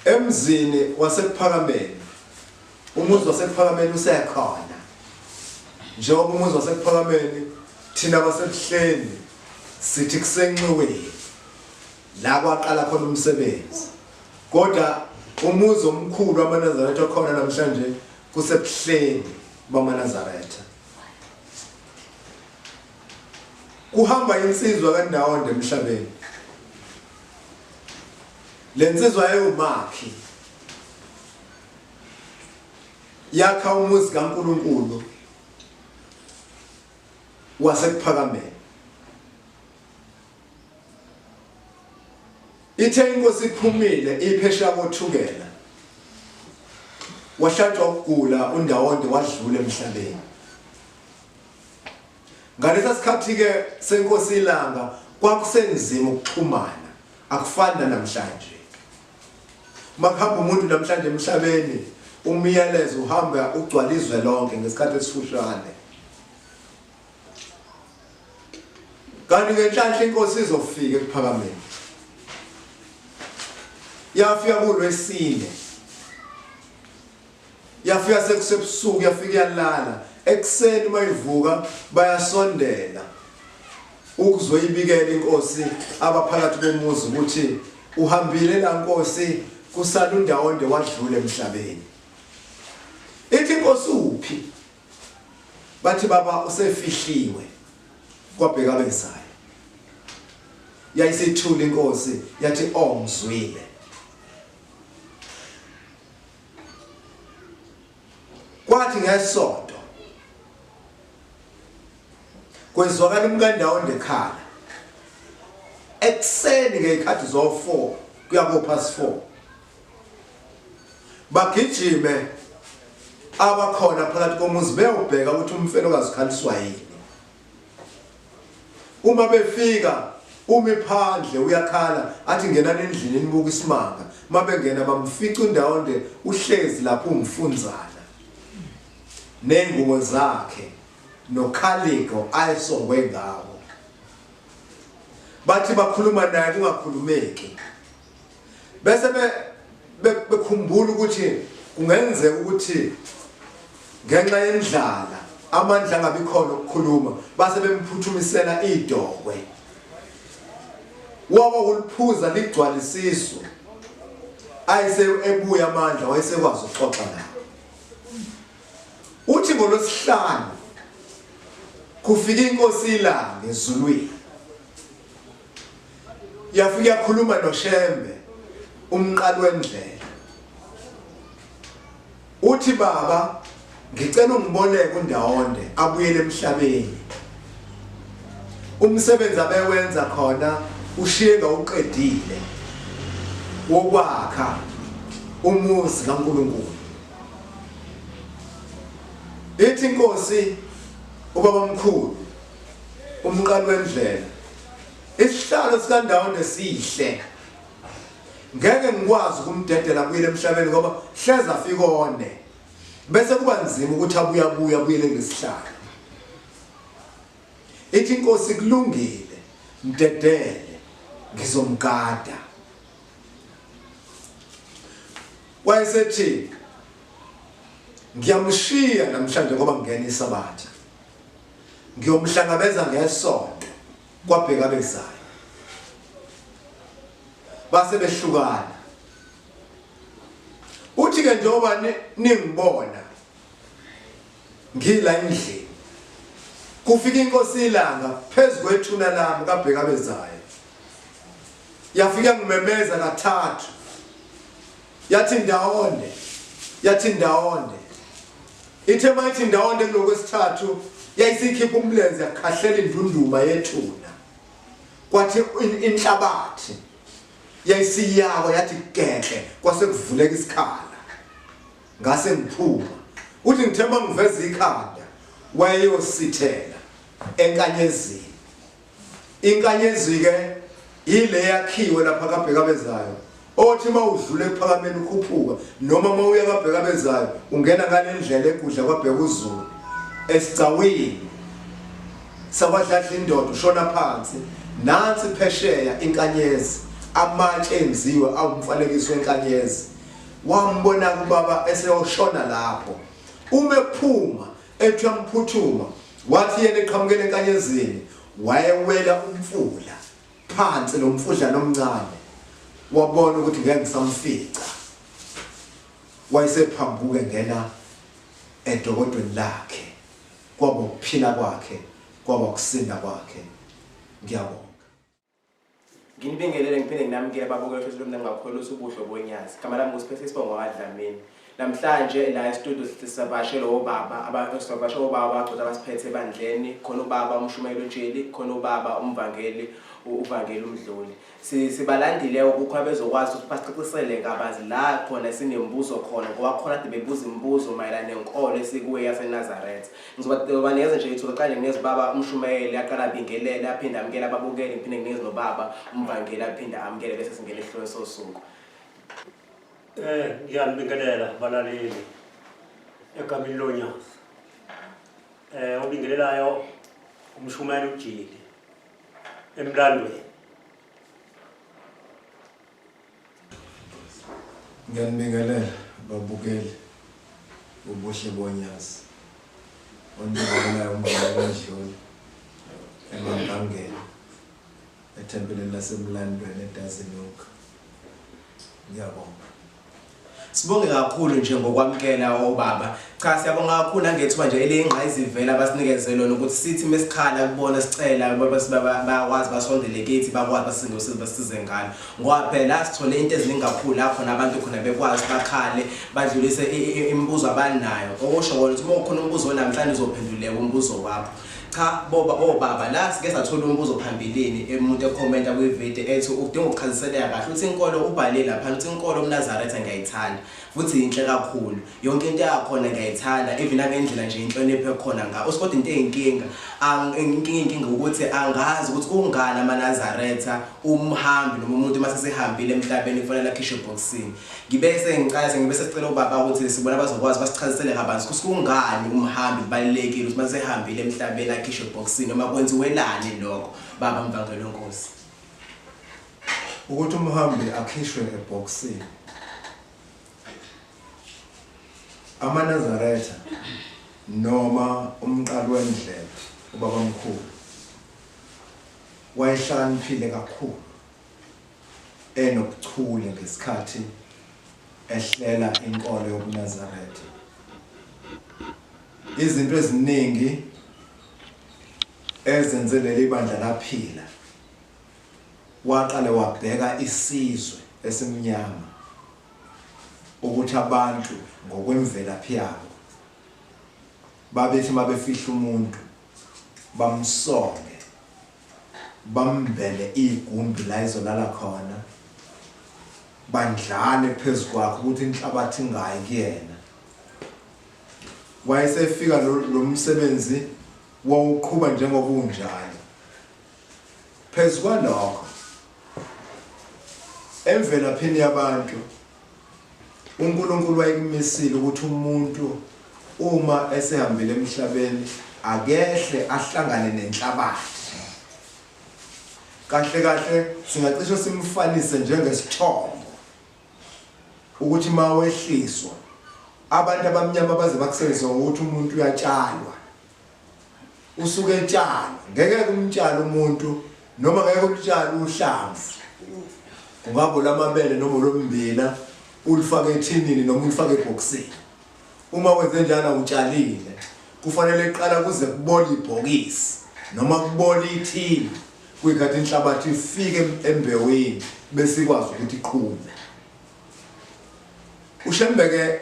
emzini waseKuphakameni umuzi waseKuphakameni usekhona njengoba umuzi waseKuphakameni thina basebuhleni sithi kusenxiweni la kwaqala khona umsebenzi kodwa umuzi omkhulu wamaNazaretha okhona namhlanje kusebuhleni bamaNazaretha Kuhamba insizwa kaNdawonde emhlabeni. Le nsizwa yayiwumakhi. Yakha umuzi kaNkulunkulu waseKuphakameni. Ithe inkosi iphumile iphesheya koThukela. Wahlatshwa ukugula uNdawonde wadlula emhlabeni. Ngalesa sikhathi-ke senkosi iLanga kwakusenzima ukuxhumana, akufani nanamhlanje. Uma kuhamba umuntu namhlanje emhlabeni, umyalezo uhamba ugcwala izwe lonke ngesikhathi esifushane. Kanti ngenhlanhla inkosi izofika ekuphakameni. Yafika kulwesine. Yafika sekusebusuku yafika yalala. Ekuseni uma ivuka bayasondela ukuzoyibikela inkosi abaphakathi komuzi ukuthi uhambile la nkosi kusala uNdawonde wadlula emhlabeni. Ithi inkosi uphi? Bathi baba usefihliwe kwabheka bezayo. Yayisithula inkosi yathi ongizwile. Kwathi ngesonto kwezwakala umkandawo ndekhala ekuseni ngeyikhathi zo-4 kuya ko-past 4 bagijime abakhona phakathi komuzi beyobheka ukuthi umfelokazi ukhaliswa yini Uma befika umi phandle uyakhala athi ngenani endlini nibuka isimanga. Uma bengena bamfica uNdawonde uhlezi lapho umfunzana nengubo zakhe nokhaliko ayesongwe ngawo. Bathi bakhuluma naye kungakhulumeki. Bese be Bekhumbula ukuthi kungenzeka ukuthi ngenxa yendlala amandla angabi khona ukukhuluma base bemphuthumisela idokwe waba uliphuza ligcwala isisu ayise ebuya amandla wayesekwazi ukuxoxa naye uthi ngolwesihlanu kufika inkosi ilanga ezulwini yafika yakhuluma noShembe umqali wendlela uthi baba ngicela ungiboleke uNdawonde abuyele emhlabeni umsebenzi abewenza khona ushiye ngawuqedile wokwakha umuzi kaNkuluNkulu ithi inkosi ubaba mkhulu umqali wendlela isihlalo sikaNdawonde sihle ngeke ngikwazi ukumdedela abuyele emhlabeni ngoba hleze afike one bese kuba nzima ukuthi abuye abuye abuyele kulesihlalo ithi inkosi kulungile mdedele ngizomgada wayesethi ngiyamshiya namhlanje ngoba ngingena isabatha ngiyomhlangabeza ngesonto kwabheka bezayo base behlukana uthi ke njengoba ningibona ngila endlini kufika inkosi ilanga phezu kwethuna lami kabheka bezayo yafika ngimemeza kathathu yathi ndawonde yathi ndawonde ithe mayithi ndawonde kulokwesithathu yayisikhipha umlenze yakhahlela indunduma yethuna kwathi inhlabathi yayisiyawa yathi gehle kwase kuvuleka isikhala ngase ngiphuma uthi ngithemba ngiveza ikhanda wayeyosithela enkanyezini Inkanyezi ke ile yakhiwe lapha kaBhekabezayo othi uma udlula ekuphakameni ukhuphuka noma uma uya kaBhekabezayo ungena ngale ndlela egudla kwabheka uZulu esigcawini sakwadladla indoda ushona phansi nansi phesheya inkanyezi amatshe enziwe awumfanekiso wenkanyezi wambona kubaba eseyoshona lapho uma ephuma ethi uyamphuthuma wathi yena eqhamukela enkanyezini wayewela umfula phansi lo mfudlana omncane wabona ukuthi ngeke ngisamfica wayesephambuke ngena edokodweni lakhe kwaba ukuphila kwakhe kwaba ukusinda kwakhe ngiyabonga Nginibingelele ngiphinde nginamukele babukeli futhi lomna ngakholwa usubuhle bonyazi. Igama lami nguSiphethe Isibongo kaDlamini. Namhlanje la e-studio sisavakashele obaba, abasavakashele obaba abagcotha abasiphethe ebandleni, khona ubaba uMshumayeli uJeli, khona ubaba uMvangeli uVangeli uMdluli. Sibalandile ukukho abezokwazi ukuthi basicacisele kabanzi la khona sinemibuzo khona ngoba khona kade bebuza imibuzo mayelana nenkolo esikuyo yaseNazaretha. Ngizobanikeza nje ithuba qale nginikeze ubaba umshumayeli aqala abingelele aphinde amukele ababukeli ngiphinde nginikeze nobaba umvangeli aphinde amukele bese singena esihlokweni sosuku. Ngiyanibingelela balaleli egameni lonyazi. Obingelelayo umshumayeli uJili emlandweni. Ngiyanibingelela babukeli ubuhle bonyazi onibukelayo umbala wendlula emagangeni ethempelini lasemlandweni eDazinuka ngiyabonga Sibonge kakhulu nje ngokwamukela obaba. Cha siyabonga kakhulu nangethuba nje eliyingqayizivela abasinikeze lona ukuthi sithi mesikhala kubona sicela bayakwazi basondele kithi bakwazi basize ngosizo basize ngalo. Ngoba phela sithole into eziningi kakhulu la khona abantu khona bekwazi bakhale badlulise imibuzo abanayo. Okusho kona ukuthi uma ukhona umbuzo namhlanje uzophenduleka umbuzo wakho. Cha boba obaba la sike sathola umbuzo phambilini emuntu ekhomenta kwivideo ethi udinga ukuchaziseleka kahle uthi inkolo ubhale lapha uthi inkolo umNazaretha ngiyayithanda futhi yinhle kakhulu yonke into yakhona ngiyayithanda even nangendlela nje inhlonipho ekhona ngayo uthi kodwa into eyinkinga inkinga inkinga ukuthi angazi ukuthi kungani amaNazaretha umhambi noma umuntu uma sesehambile emhlabeni kufanele akhishwe ebhokisini Ngibe sengicela sengibe sesicela ubaba ukuthi sibona bazokwazi basichazisele kabanzi ukuthi kungani umhambi kubalulekile ukuthi masehambile emhlabeni akhishwe ebhokisini noma kwenziwelani lokho baba mvangeli wenkosi. Ukuthi umhambi akhishwe ebhokisini. AmaNazaretha noma umqali wendlela ubabamkhulu wayehlakaniphile kakhulu enobuchule ngesikhathi ehlela inkolo yobuNazaretha. Izinto eziningi ezenze leli bandla laphila waqale wabheka isizwe esimnyama ukuthi abantu ngokwemvelaphi yabo babethi mabefihla umuntu bamsonge bambele igumbi la izolala khona bandlale phezu kwakhe ukuthi inhlabathi ingayi kuyena wayesefika lo msebenzi wawuqhuba njengoba unjalo phezu kwalokho emvelaphini yabantu uNkulunkulu wayekumisile ukuthi umuntu uma esehambile emhlabeni akehle ahlangane nenhlabathi kahle kahle singacishe simfanise njengesithombo ukuthi mawehliswa abantu abamnyama baze bakusebenzise ngokuthi umuntu uyatshalwa usuke etshalwa ngeke kumtshale umuntu noma ngeke ulutshale uhlamvu kungaba lamabele noma lombila ulifake ethinini noma ulifake ebhokisini uma wenze njalo utshalile kufanele qala kuze kubole ibhokisi noma kubole ithini kuyikhathi inhlabathi ifike embewini bese ikwazi ukuthi iqhume uShembe ke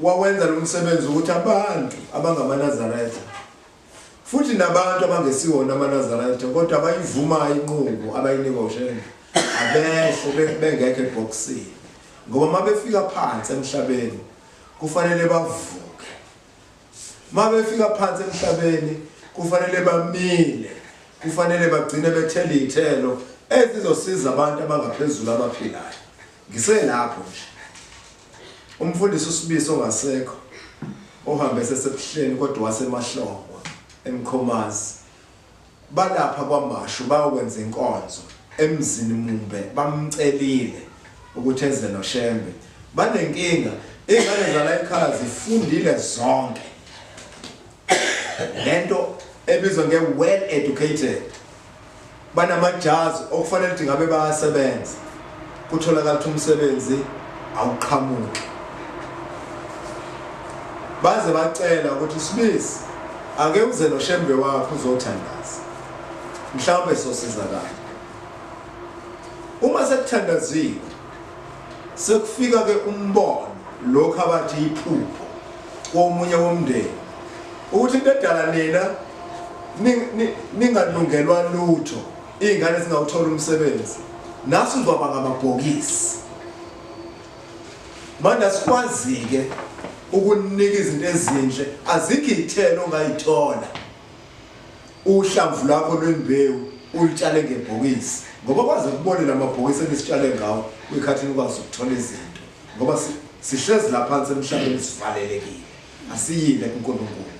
wawenza lo msebenzi ukuthi abantu abangamaNazaretha futhi nabantu abangesiwona amaNazaretha kodwa abayivumayo inqubo abayinikwa uShembe abehle bengekho ebhokisini ngoba uma befika phansi emhlabeni kufanele bavuke uma befika phansi emhlabeni kufanele bamile kufanele bagcine bethela iy'thelo ezizosiza abantu abangaphezulu abaphilayo ngiselapho nje umfundisi uSibisi ongasekho ohambe esesebuhleni kodwa wasemahlongwa emkhomazi balapha kwamashu bayokwenza inkonzo emzini mumbe bamcelile ukuthi eze noShembe banenkinga ingane zala ekhaya zifundile zonke lento ebizwa nge well educated banamajazi okufanele ukuthi ngabe bayasebenza kutholakala ukuthi umsebenzi awuqhamuki baze bacela ukuthi sibisi ake uze noshembe wakho uzothandaza mhlawumbe sosizakala uma sekuthandaziwe sekufika ke umbono lokho abathi iphupho komunye womndeni ukuthi into edala nina ningalungelwa lutho iy'ngane zingawuthola umsebenzi nathi uzoba ngamabhokisi manje asikwazi-ke ukunika izinto ezinhle azikho iy'thelo ongayithola uhlamvu lwakho lwembewu ulutshale ngebhokisi ngoba kwaze kubone la mabhokisi enisitshale ngawo kuyikhathi nikwazi ukuthola izinto ngoba sihlezi la phansi emhlabeni sivalelekile asiyile kuNkulunkulu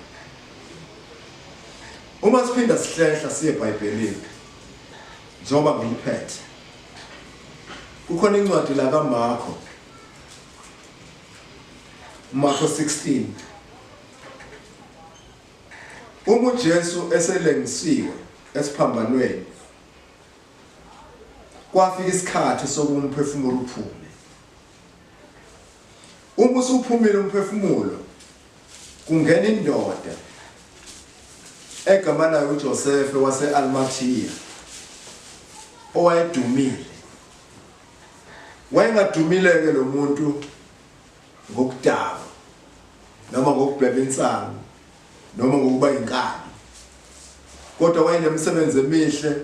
uma siphinda sihlehla siye eBhayibhelini njengoba ngiliphethe kukhona incwadi la kaMarko Marko 16 Uma uJesu eselengisiwe esiphambanweni kwafika isikhathi sokuba umphefumulo uphume. Uma usuphumile umphefumulo kungena indoda egama layo uJosefe wase-Arimathiya owayedumile. Wayengadumile-ke lo muntu ngokudakwa noma ngokubhema insangu noma ngokuba inkabi kodwa wayenemisebenzi emihle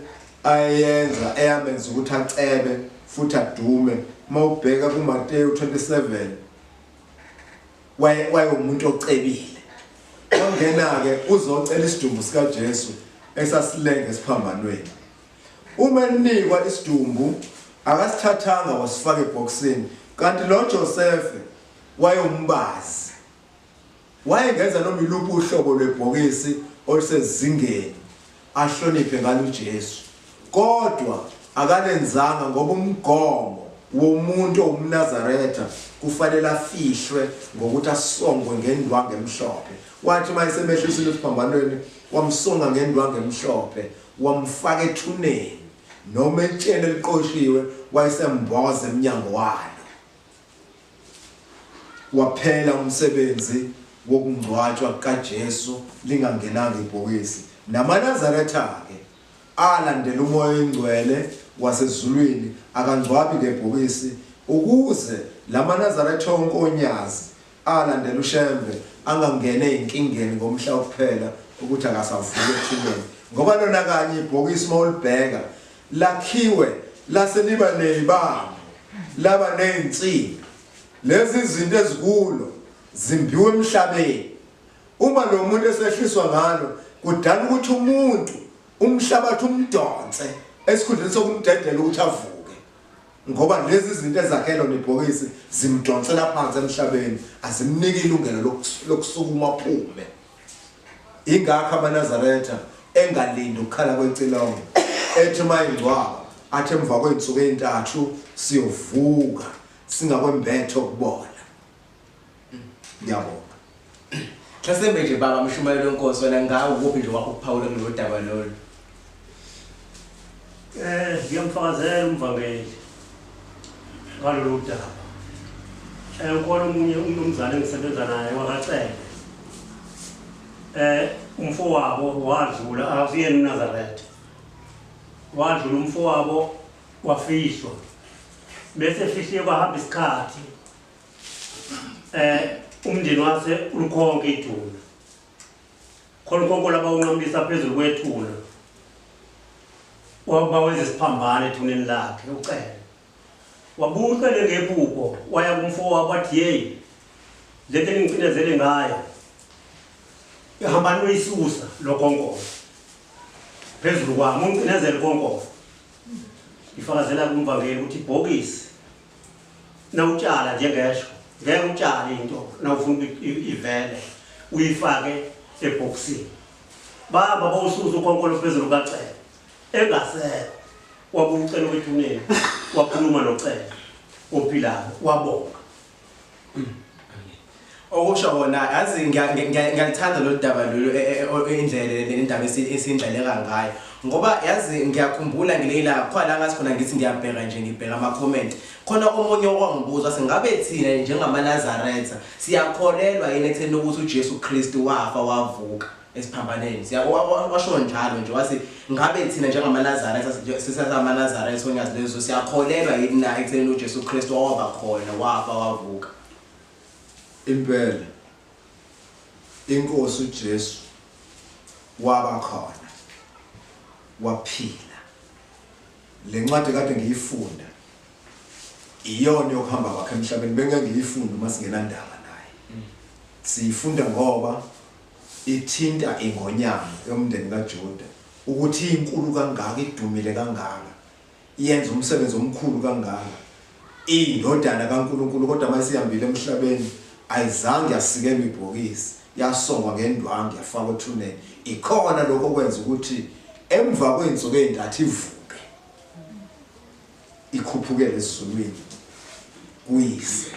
ayeyenza eyamenza ukuthi acebe futhi adume uma ubheka kuMateyu 27 waye wayewumuntu ocebile wangena-ke uzocela isidumbu sikaJesu esasilenga esiphambanweni uma enikwa isidumbu akasithathanga wasifaka ebhokisini kanti lo Josefe wayewumbazi Wayengenza noma iluphi uhlobo lwebhokisi olusezingeni ahloniphe ngalo uJesu. Kodwa akalenzanga ngoba umgomo womuntu owumNazaretha kufanele afihlwe ngokuthi asongwe ngendwangu emhlophe. Wathi uma esemehlisile esiphambanweni wamsonga ngendwangu emhlophe, wamfaka ethuneni noma etsheni eliqoshiwe, wayesemboza emnyango walo. Waphela umsebenzi wokungcwatshwa kukaJesu lingangenanga ibhokisi. NamaNazaretha-ke alandela uMoya oyiNgcwele wasezulwini akangcwabi ngebhokisi, ukuze lamaNazaretha onke onyazi alandela uShembe angangena ezinkingeni ngomhla wokuphela ukuthi akasavuki ethuneni, ngoba lona kanye ibhokisi uma ulibheka lakhiwe lase liba nezibambo, laba nezinsimbi. Lezi zinto ezikulo zimbiwe emhlabeni. Uma lo muntu esehliswa ngalo kudala ukuthi umuntu umhlabathi umdonse esikhundleni sokumdedela ukuthi avuke, ngoba lezi zinto ezakhelwa nebhokisi zimdonsela phansi emhlabeni, azimniki ilungelo lokusukuma aphume. Ingakho amaNazaretha engalindi ukukhala kwecilongo, ethi uma ingcwaba athi emva kwey'nsuku ey'ntathu siyovuka singakwembethe ukubona. Ngiyabonga. Mhlasimbe nje baba mshumayeli wenkosi, wena ngawe kuphi nje wakho ukuphawula kulolu daba lolu? Ngiyamfakazela umvangeli ngalolu daba. Ukhona omunye umnumzane engisebenza naye wakacele. Umfowabo wadlula, akasiyena uNazaretha. Wadlula umfowabo wafihlwa. Bese efihliwe kwahamba isikhathi. Umndeni wase ulikhonke ithuna. Khona ukhonko laba unqamulisa phezulu kwethuna. Wabawenza isiphambano ethuneni lakhe ucele. Wabucele ngephupho waya kumfowabo wathi hey, lento engicinezele ngayo ihamba noyisusa lokhonkolo phezulu kwami, ungicinezele khonkolo. Ifakazela kumvangeli ukuthi ibhokisi nawutshala njengesho ngeke utshale into nawufuna ivele uyifake ebhokisini. Baba bawususa ukhonkolo phezulu kaCele engasekho, wabucela kwethuneni, wakhuluma noCele ophilayo, wabonga. Okusho kona yazi ngiyalithanda lolu daba lolu, indlela le ndaba esindlaleka ngayo, ngoba yazi ngiyakhumbula ngilela khona la ngathi khona ngithi ngiyabheka nje, ngibheka ama-comment, khona omunye okwangibuza singabe thina njengamaNazaretha siyakholelwa yini ekutheni ukuthi uJesu Kristu wafa wavuka esiphambaneni. Washo njalo nje wathi ngabe thina njengamaNazaretha sisasamaNazaretha onyazi lezo siyakholelwa yini na ekutheni uJesu Kristu waba khona wafa wavuka. Impela inkosi uJesu waba khona waphila. Le ncwadi kade ngiyifunda iyona yokuhamba kwakhe emhlabeni, bengeke ngiyifunda uma singenandaba naye. Siyifunda ngoba ithinta ingonyama yomndeni kaJuda, ukuthi inkulu kangaka, idumile kangaka, iyenza umsebenzi omkhulu kangaka, indodana kaNkulunkulu, kodwa mayisihambile emhlabeni ayizange yasikelwa ibhokisi, yasongwa ngendwangu yafakwa ethuneni. Ikhona lokho okwenza ukuthi emva kwey'nsuku ey'ntathu ivuke ikhuphukele esizulwini kuyise.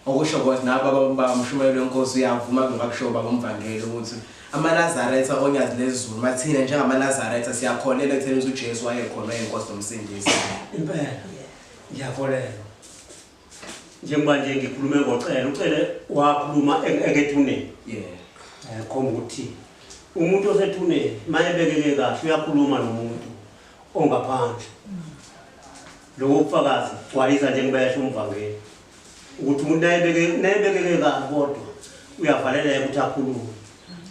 Okusho ukuthi nabo bamshumayeli wenkosi uyavuma ngokusho baba umvangeli ukuthi amaNazaretha onyazi lezulu, mathina njengamaNazaretha siyakholelwa ekutheni ukuthi uJesu wayekhona wayenkosi nomsindisi. Impela ngiyakholelwa. Njengoba nje ngikhulume ngoCele, uCele wakhuluma engethuneni. Khomba ukuthi umuntu osethuneni mayebekeke kahle uyakhuluma nomuntu ongaphandle. Lokho ubufakazi gcwalisa njengoba yasho umvangeli ukuthi umuntu nayebekeke kahle kodwa uyavaleleka ukuthi akhulume.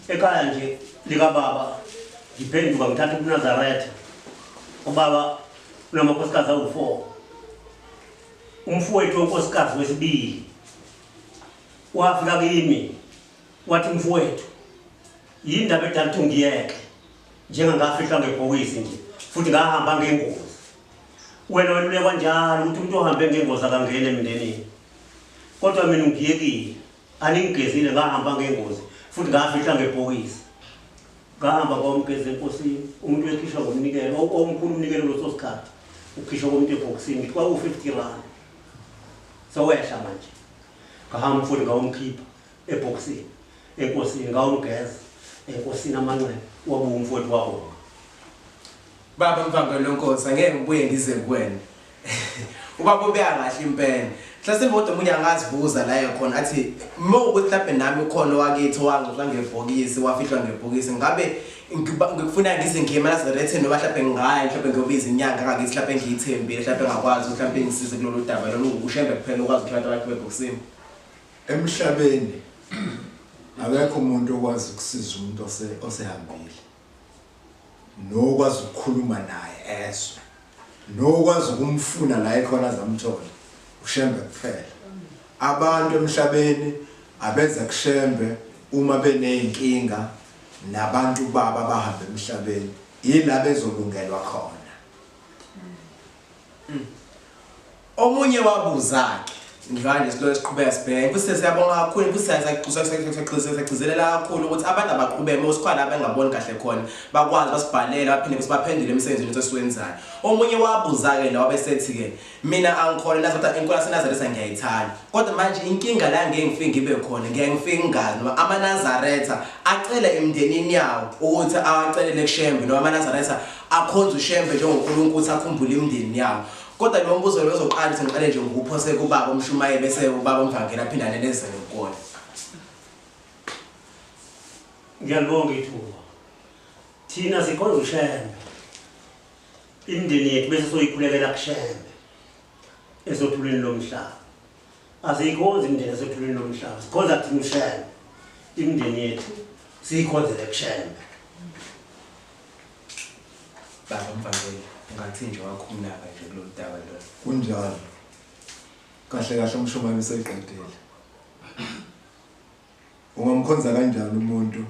Ekhaya nje likababa ngiphenduka ngithatha ubuNazaretha. Ubaba unamakhosikazi awu-4. Umfowethu wenkosikazi wesibili wafika kimi wathi, mfowethu, yindaba edala ukuthi ngiyeke njengangafihlwa ngebhokisi nje futhi ngahamba ngengozi. Wena welulekwa njalo ukuthi umuntu ohambe ngengozi akangeni emndenini, kodwa mina ngiyekile, aningigezile, ngahamba ngengozi futhi ngafihlwa ngebhokisi. Ngahamba kwamgeza enkosini, umuntu wekhishwa ngomnikelo omkhulu, umnikelo leso sikhathi. Ukhishwa komuntu ebhokisini ngithi kwaku-50 rand. Sewehla manje. Ngahamba umfowethu ngawumkhipha ebhokisini enkosini ngawumgeza enkosini amanxeba wabuya umfowethu wabonga. Baba Mvangeli wenkosi angeke ngibuye ngize kuwena. Ubaba ubeka kahle impela. Mhlasimbe kodwa omunye angazibuza la ekhona athi uma ukuthi mhlawumbe nami khona owakithi owangxoxa ngebhokisi wafihlwa ngebhokisi ngabe ngikufuna ngize ngiye emaNazaretha noma mhlawumbe ngingaya mhlawumbe ngiyobiza inyanga ngakithi mhlawumbe ngiyithembile mhlawumbe ngakwazi ukuthi mhlawumbe ngisize kulolu daba lolu uShembe kuphela okwazi ukuthi abantu abakhe ebhokisini. Emhlabeni akekho umuntu okwazi ukusiza umuntu osehambile. Nokwazi ukukhuluma naye ezwe. Nokwazi ukumfuna la ekhona azamthola uShembe kuphela. Abantu emhlabeni abeza kuShembe uma beneyinkinga nabantu babo abahamba emhlabeni yila bezolungelwa khona. Omunye wabuza-ke njengoba nje silokhu siqhubeka sibheke futhi siyabonga kakhulu futhi siyagcizelela kakhulu ukuthi abantu abaqhubeke uma sikhona la bengaboni kahle khona bakwazi basibhalele baphinde futhi baphendule emsebenzini esiwenzayo. Omunye wabuza-ke la wabesethi-ke mina angikhona nazi kodwa inkolo yaseNazaretha ngiyayithanda kodwa manje inkinga la ngeke ngifike ngibe khona ngeke ngifike ngingazi noma amaNazaretha acele emndenini yawo ukuthi awacelele kuShembe noma amaNazaretha akhonze uShembe njengoNkulunkulu ukuthi akhumbule imindeni yawo. Kodwa lo mbuzo lo uzoqala ukuthi ngiqale nje ngiwuphose kubaba umshumayeli bese ubaba umvangeli aphinde anenezele kuwona. Ngiyalibonga ithuba. Thina sikhonza uShembe. Imindeni yethu bese soyikhulekela kuShembe esothulini lomhlaba. Asiyikhonzi imindeni esothulini lomhlaba, sikhonza thina uShembe. Imindeni yethu siyikhonzele kuShembe. Baba Mvangeli, ungathi nje wakho umnaka nje kulolu daba lolu. Kunjalo. Kahle kahle umshumayeli useyiqedile. Ungamkhonza kanjani umuntu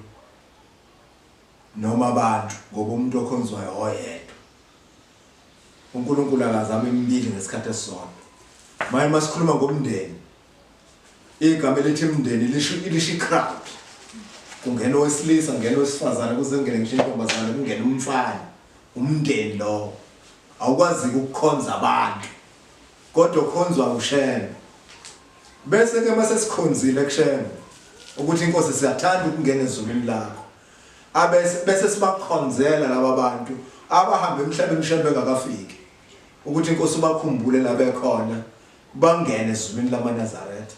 noma abantu ngoba umuntu okhonzwayo oyedwa. uNkulunkulu akazame emibili ngesikhathi esisodwa. Manje masikhuluma ngomndeni igama elithi mndeni lisho lisho i-crowd. Kungena owesilisa, kungena owesifazane, kuze kungene ngisho intombazane, kungene umfana. Umndeni lowo. Awukwazi ukukhonza abantu. Kodwa ukhonzwa uShembe. Bese ke mase sikhonzile kuShembe ukuthi inkosi siyathanda ukungena ezulwini lakho. Abese bese sibakhonzela laba bantu abahamba emhlabeni uShembe engakafiki. Ukuthi inkosi ubakhumbule la bekhona bangene ezulwini lamaNazaretha.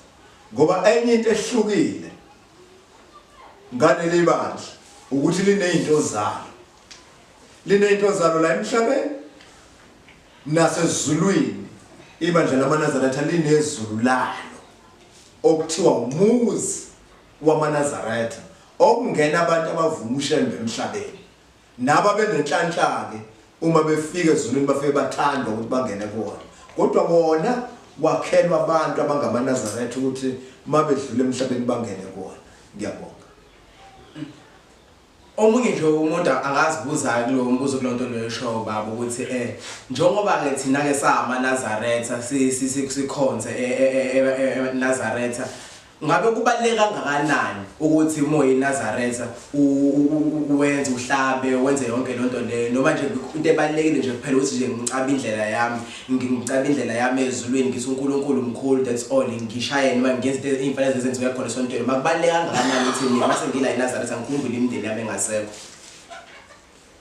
Ngoba enye into ehlukile ngaleli bandla ukuthi linezinto zalo. Linezinto zalo la emhlabeni nasezulwini. Ibandla lamaNazaretha linezulu lalo okuthiwa umuzi wamaNazaretha okungena abantu abavuma uShembe emhlabeni. Naba benenhlanhla-ke uma befika ezulwini bafike bathandwa ukuthi bangene kuwona. Kodwa wona wakhelwa abantu abangamaNazaretha ukuthi uma bedlula emhlabeni bangene kuwona. Ngiyabonga. Omunye nje umuntu angazibuza kulowo mbuzo kulo nto leyo eshoyo baba ukuthi eh njengoba ke thina ke samaNazaretha sikhonze eNazaretha ngabe kubaluleke kangakanani ukuthi uma uyiNazaretha wenze uhlabe wenze yonke loo nto leyo noma nje into ebalulekile nje kuphela ukuthi nje ngicabe indlela yami ngicabe indlela yami ezulwini ngithi uNkulunkulu mkhulu that's all ngishaye noma ngenze into iy'mfanelo ezenziwe khona esontweni makubaluleke kangakanani ukuthi mina mase ngila eNazaretha ngikhumbule imindeni yami engasekho.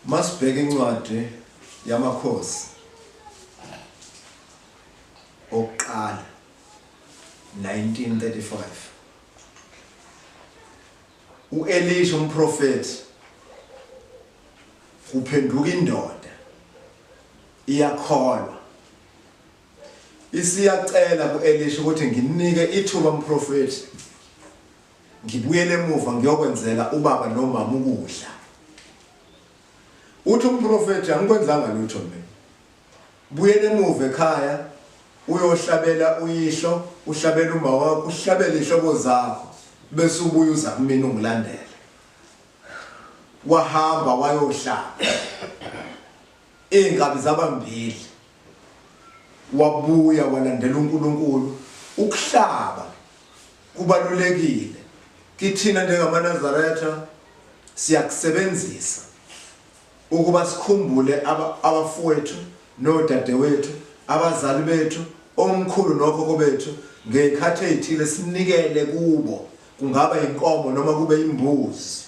Masibheke incwadi yamakhosi okuqala 1935 uElisha umprofeti kuphenduka indoda iyakholwa isiyacela kuElisha ukuthi nginike ithuba mprofeti ngibuyele emuva ngiyokwenzela ubaba nomama ukudla uthi umprofeti angikwenzanga lutho mina Buyela emuva ekhaya uyohlabela uyihlo, uhlabele uma wakho, uhlabele ihlobo zakho bese ubuya uza kumina ungilandele. Wahamba wayohlaba. Izinkabi zaba mbili. Wabuya walandela uNkulunkulu. Ukuhlaba kubalulekile kithina njengamaNazaretha siyakusebenzisa ukuba sikhumbule abafowethu. Nodadewethu, abazali bethu, omkhulu nokhokho bethu ngey'khathi ey'thile sinikele kubo, kungaba inkomo noma kube imbuzi,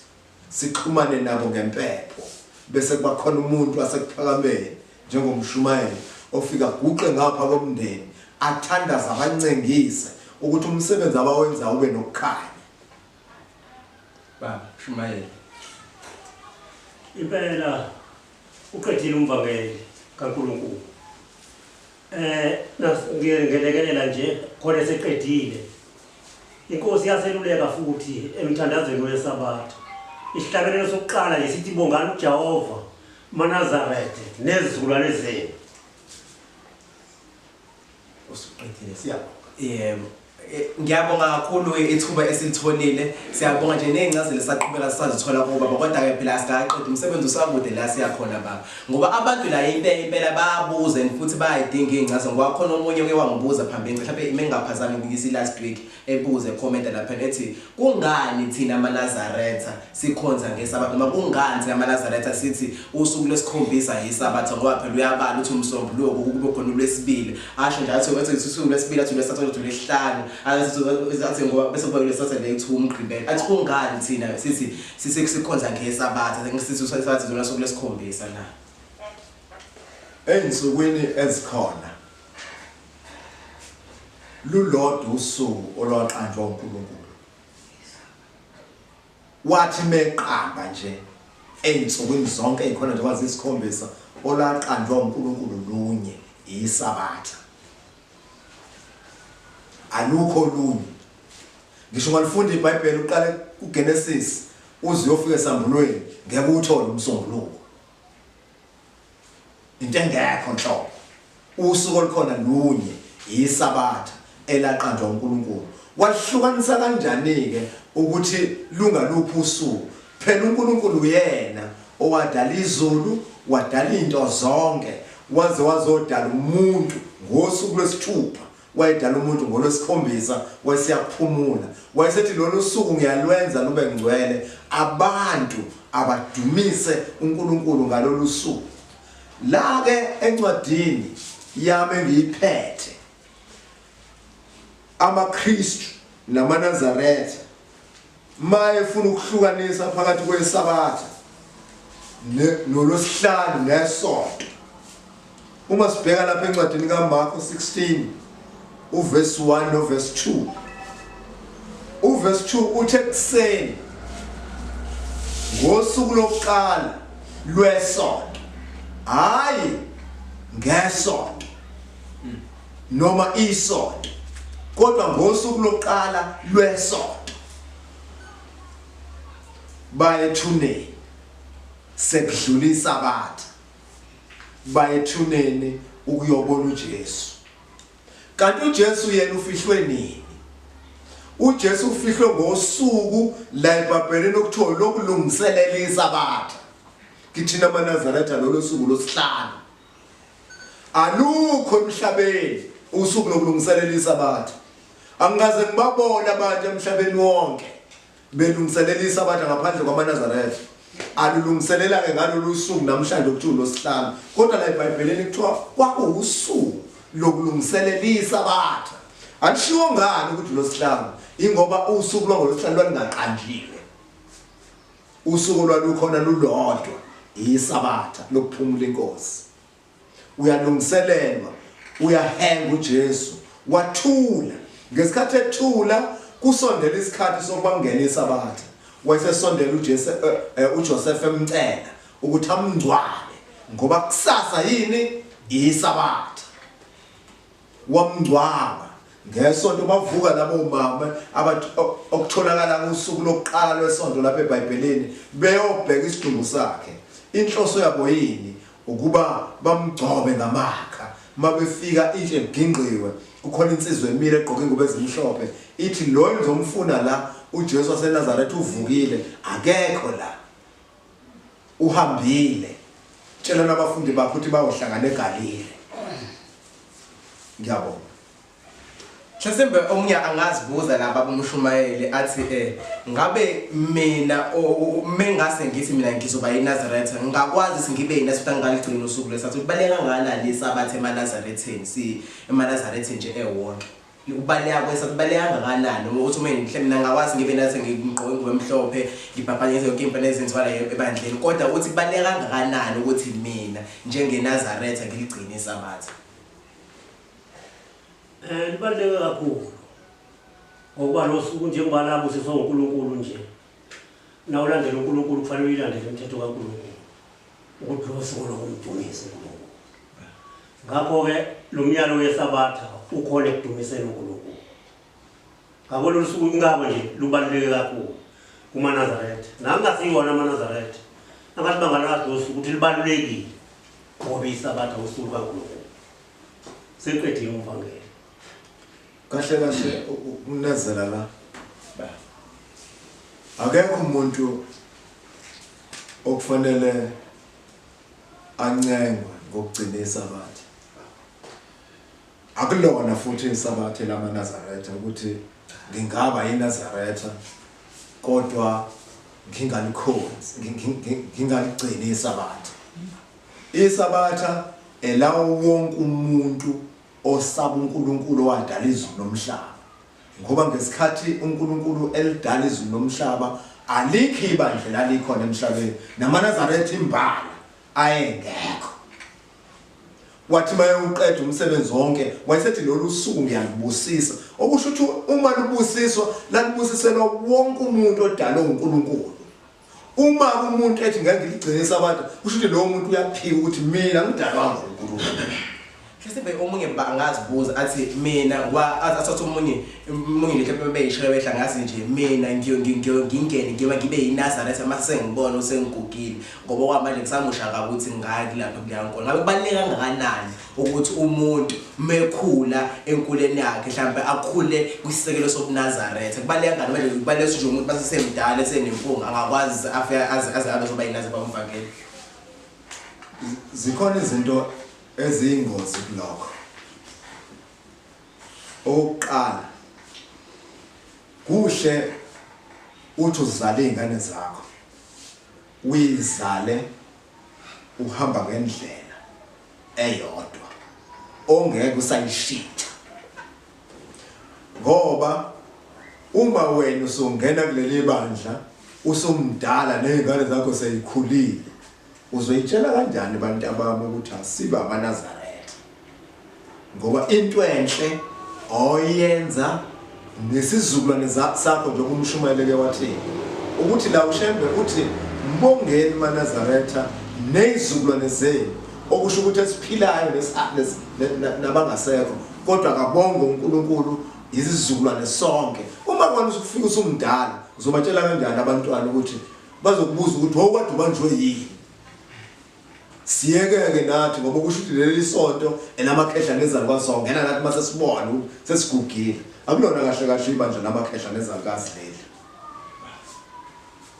sixhumane nabo ngempepho bese kuba khona umuntu waseKuphakameni njengomshumayeli ofika aguqe ngapha komndeni athandaze abancengise ukuthi umsebenzi abawenzayo ube nokukhanya. Baba, shumayela. Impela uqedile umvangeli kaNkulunkulu. Eh ngiyengelekelela nje khona eseqedile. Inkosi yaseluleka futhi emthandazweni weSabatha. Isihlabelelo sokuqala nje sithi bongani uJehova maNazaretha nezizukulwane zenu. Usuqedile siyabonga. Yebo. Eh, ngiyabonga kakhulu ithuba esilitholile siyabonga nje ney'ncazelo esaqhubeka sisazithola kobaba kodwa-ke phela asikaqedi umsebenzi usakude la siyakhona baba ngoba abantu la impela impela bayabuza and futhi bayayidinga iy'ncazelo ngoba khona omunye uke wangibuza phambili mhlawumbe uma ngingaphazami ngisi last week ebuze ekhomenta lapha ethi kungani thina amaNazaretha sikhonza ngeSabatha noma kungani thina amaNazaretha sithi usuku lwesikhombisa yiSabatha ngoba phela uyabala uthi umsombuluko kube khona ulwesibili asho nje athi ethi usuku lwesibili athi ulwesithathu athi ulwesihlanu athi ngoba bese kuba ulwesithathu le-2 umgqibelo athi kungani thina sithi sikhonza ngeSabatha sithi uSabatha zona suku lwesikhombisa na. Ey'nsukwini ezikhona lulodwa usuku olwaqanjwa uNkulunkulu. Wathi meqamba nje ey'nsukwini zonke ey'khona njengoba ziyisikhombisa olwaqanjwa uNkulunkulu lunye iSabatha. Alukho olunye. Ngisho ungalifunda iBhayibheli uqale kuGenesis uze uyofika esambulweni ngeke uwuthole umsombuluko. Into engekho nhlobo. Usuku olukhona lunye yiSabatha elaqanjwa uNkulunkulu. Walihlukanisa kanjani-ke ukuthi lungaluphi usuku? Phela uNkulunkulu uyena owadala izulu, wadala izinto zonke, waze wazodala umuntu ngosuku lwesithupha. Wayedala umuntu ngolwesikhombisa wayeseyaphumula. Wayesethi lolu suku ngiyalwenza lube ngcwele, abantu abadumise uNkulunkulu ngalolu suku. La ke encwadini yami engiyiphethe amaKristu namaNazaretha mayefuna ukuhlukanisa phakathi kweSabatha nolwesihlanu nesonto uma sibheka lapha encwadini kaMarko 16 uverse 1 noverse 2 uverse 2 uthe ekuseni ngosuku lokuqala lwesonto hayi ngesonto noma isonto kodwa ngosuku lokuqala lwesonto baye ethuneni sekudlula isabatha baye ethuneni ukuyobona uJesu kanti uJesu yena ufihlwe nini uJesu ufihlwe ngosuku la eBhabheleni okuthiwa lokulungiselela isabatha kithina amaNazaretha lolo suku losihlanu Alukho emhlabeni usuku lokulungiselela iSabatha. Angikaze ngibabone abantu emhlabeni wonke belungiselela iSabatha ngaphandle kwamaNazaretha. Alulungiselela-ke ngalolu suku namhlanje okuthiwa uLwesihlanu, kodwa la eBhayibhelini kuthiwa kwakuwusuku lokulungiselela iSabatha. Alishiwo ngani ukuthi uLwesihlanu? Ingoba usuku lwangolwesihlanu lwalungaqanjiwe. Usuku olwalukhona lulodwa iSabatha lokuphumula inkosi. Uyalungiselelwa, uyahenga uJesu, wathula. Ngesikhathi ethula kusondela isikhathi sokuba kungene iSabatha. Wayesesondela uJesu eh, eh, uJoseph emcela ukuthi amngcwabe ngoba kusasa yini iSabatha. Wamngcwaba ngesonto bavuka labo mama okutholakala kusuku lokuqala lwesonto lapha eBhayibhelini beyobheka isidumbu sakhe. Inhloso yabo yini? Ukuba bamgcobe ngamakha. Mabefika itshe ligingqiwe, kukhona insizwa emile egqoke ingubo ezimhlophe ithi lo engizomfuna la uJesu waseNazaretha uvukile akekho la. Uhambile. Tshela nabafundi bakho ukuthi bayohlangana eGalile. Ngiyabonga. Mhlasimbe omunye angazibuza la baba umshumayeli athi eh ngabe mina mengase ngithi mina ngizoba yiNazaretha ngingakwazi ukuthi ngibe yiNazaretha ngingaligcina usuku lwesabatha kubaleka kangakanani isabatha emaNazaretheni si emaNazaretheni nje ewonke ukubaleka kwesabatha kubaleka kangakanani noma uthi uma ngihle mina ngakwazi ngibe nathi ngigqoke ingubo emhlophe ngibhabhanyise yonke into ezenziwa la ebandleni kodwa uthi kubaleka kangakanani ukuthi mina njengeNazaretha ngiligcine isabatha. Eh libaluleke kakhulu ngokuba lo suku njengoba labusiswa uNkulunkulu nje nawulandela uNkulunkulu kufanele uyilandele imithetho kaNkulunkulu ukuthi lo suku lokumdumisa uNkulunkulu. Ngakho-ke lo myalo weSabatha ukhona ekudumiseni uNkulunkulu. Ngakho lolu suku ingakho nje lubaluleke kakhulu kumaNazaretha. Nangingasiwona amaNazaretha, angathi bangalazi lolu suku ukuthi lubalulekile ngoba iSabatha usuku lukaNkulunkulu. Seqedile umvangeli. Kahle kahle ukunezela la. Akekho umuntu okufanele ancengwe ngokugcina iSabatha. Akulona futhi iSabatha lamaNazaretha ukuthi ngingaba yiNazaretha kodwa ngingalikhonzi ngingaligcini iSabatha. Isabatha elawo wonke umuntu osaba uNkulunkulu owadala izulu nomhlaba. Ngoba ngesikhathi uNkulunkulu elidala izulu nomhlaba alikho ibandla lalikhona emhlabeni namaNazaretha imbala ayengekho. Wathi mayewuqeda umsebenzi wonke wayesethi lolu suku ngiyalubusisa. Okusho ukuthi uma lubusiswa lalubusiselwa wonke umuntu odalwe uNkulunkulu. Uma umuntu ethi ngeke ngiligcine isabatha kusho ukuthi lowo muntu uyaphika ukuthi mina ngidalwanga uNkulunkulu. Mhlasimbe omunye angazibuza athi mina ngoba athatha omunye omunye nje mhlawumbe beyishela behla ngazi nje mina ngingene ngiyoba ngibe yiNazaretha uma sengibona usengigugile ngoba okwamanje ngisamusha kabi ukuthi ngingaya kulapha kuleya nkolo. Ngabe kubaluleke kangakanani ukuthi umuntu mekhula enkuleni yakhe mhlawumbe akhule kwisisekelo sobuNazaretha kubaluleke kangakanani manje kubaluleke ukuthi nje umuntu mase semdala esenempunga angakwazi afike aze aze abe soba yiNazaretha bamvangeli. Zikhona izinto eziyingozi kulokho. Okokuqala kuhle uthi uzale izingane zakho uyizale uhamba ngendlela eyodwa ongeke usayishintsha ngoba uma wena usungena kuleli bandla usumdala nezingane zakho seyikhulile Uzoyitshela kanjani bantabami ukuthi asibe amaNazaretha? Ngoba into enhle oyenza nesizukulwane sakho njengoba umshumayeli ke wathi ukuthi la uShembe uthi mbongeni maNazaretha nezizukulwane zenu okusho ukuthi esiphilayo nabangasekho kodwa akabonge uNkulunkulu izizukulwane sonke uma kwana usufika usumdala uzobatshela kanjani abantwana ukuthi Bazokubuza ukuthi wawukade ubanjwe yini. Siyekeke nathi ngoba kusho ukuthi leli sonto elamakhehla nezalukazi songena nathi mase sibona ukuthi sesigugile. Akulona kahle kahle ibandla lamakhehla nezalukazi leli.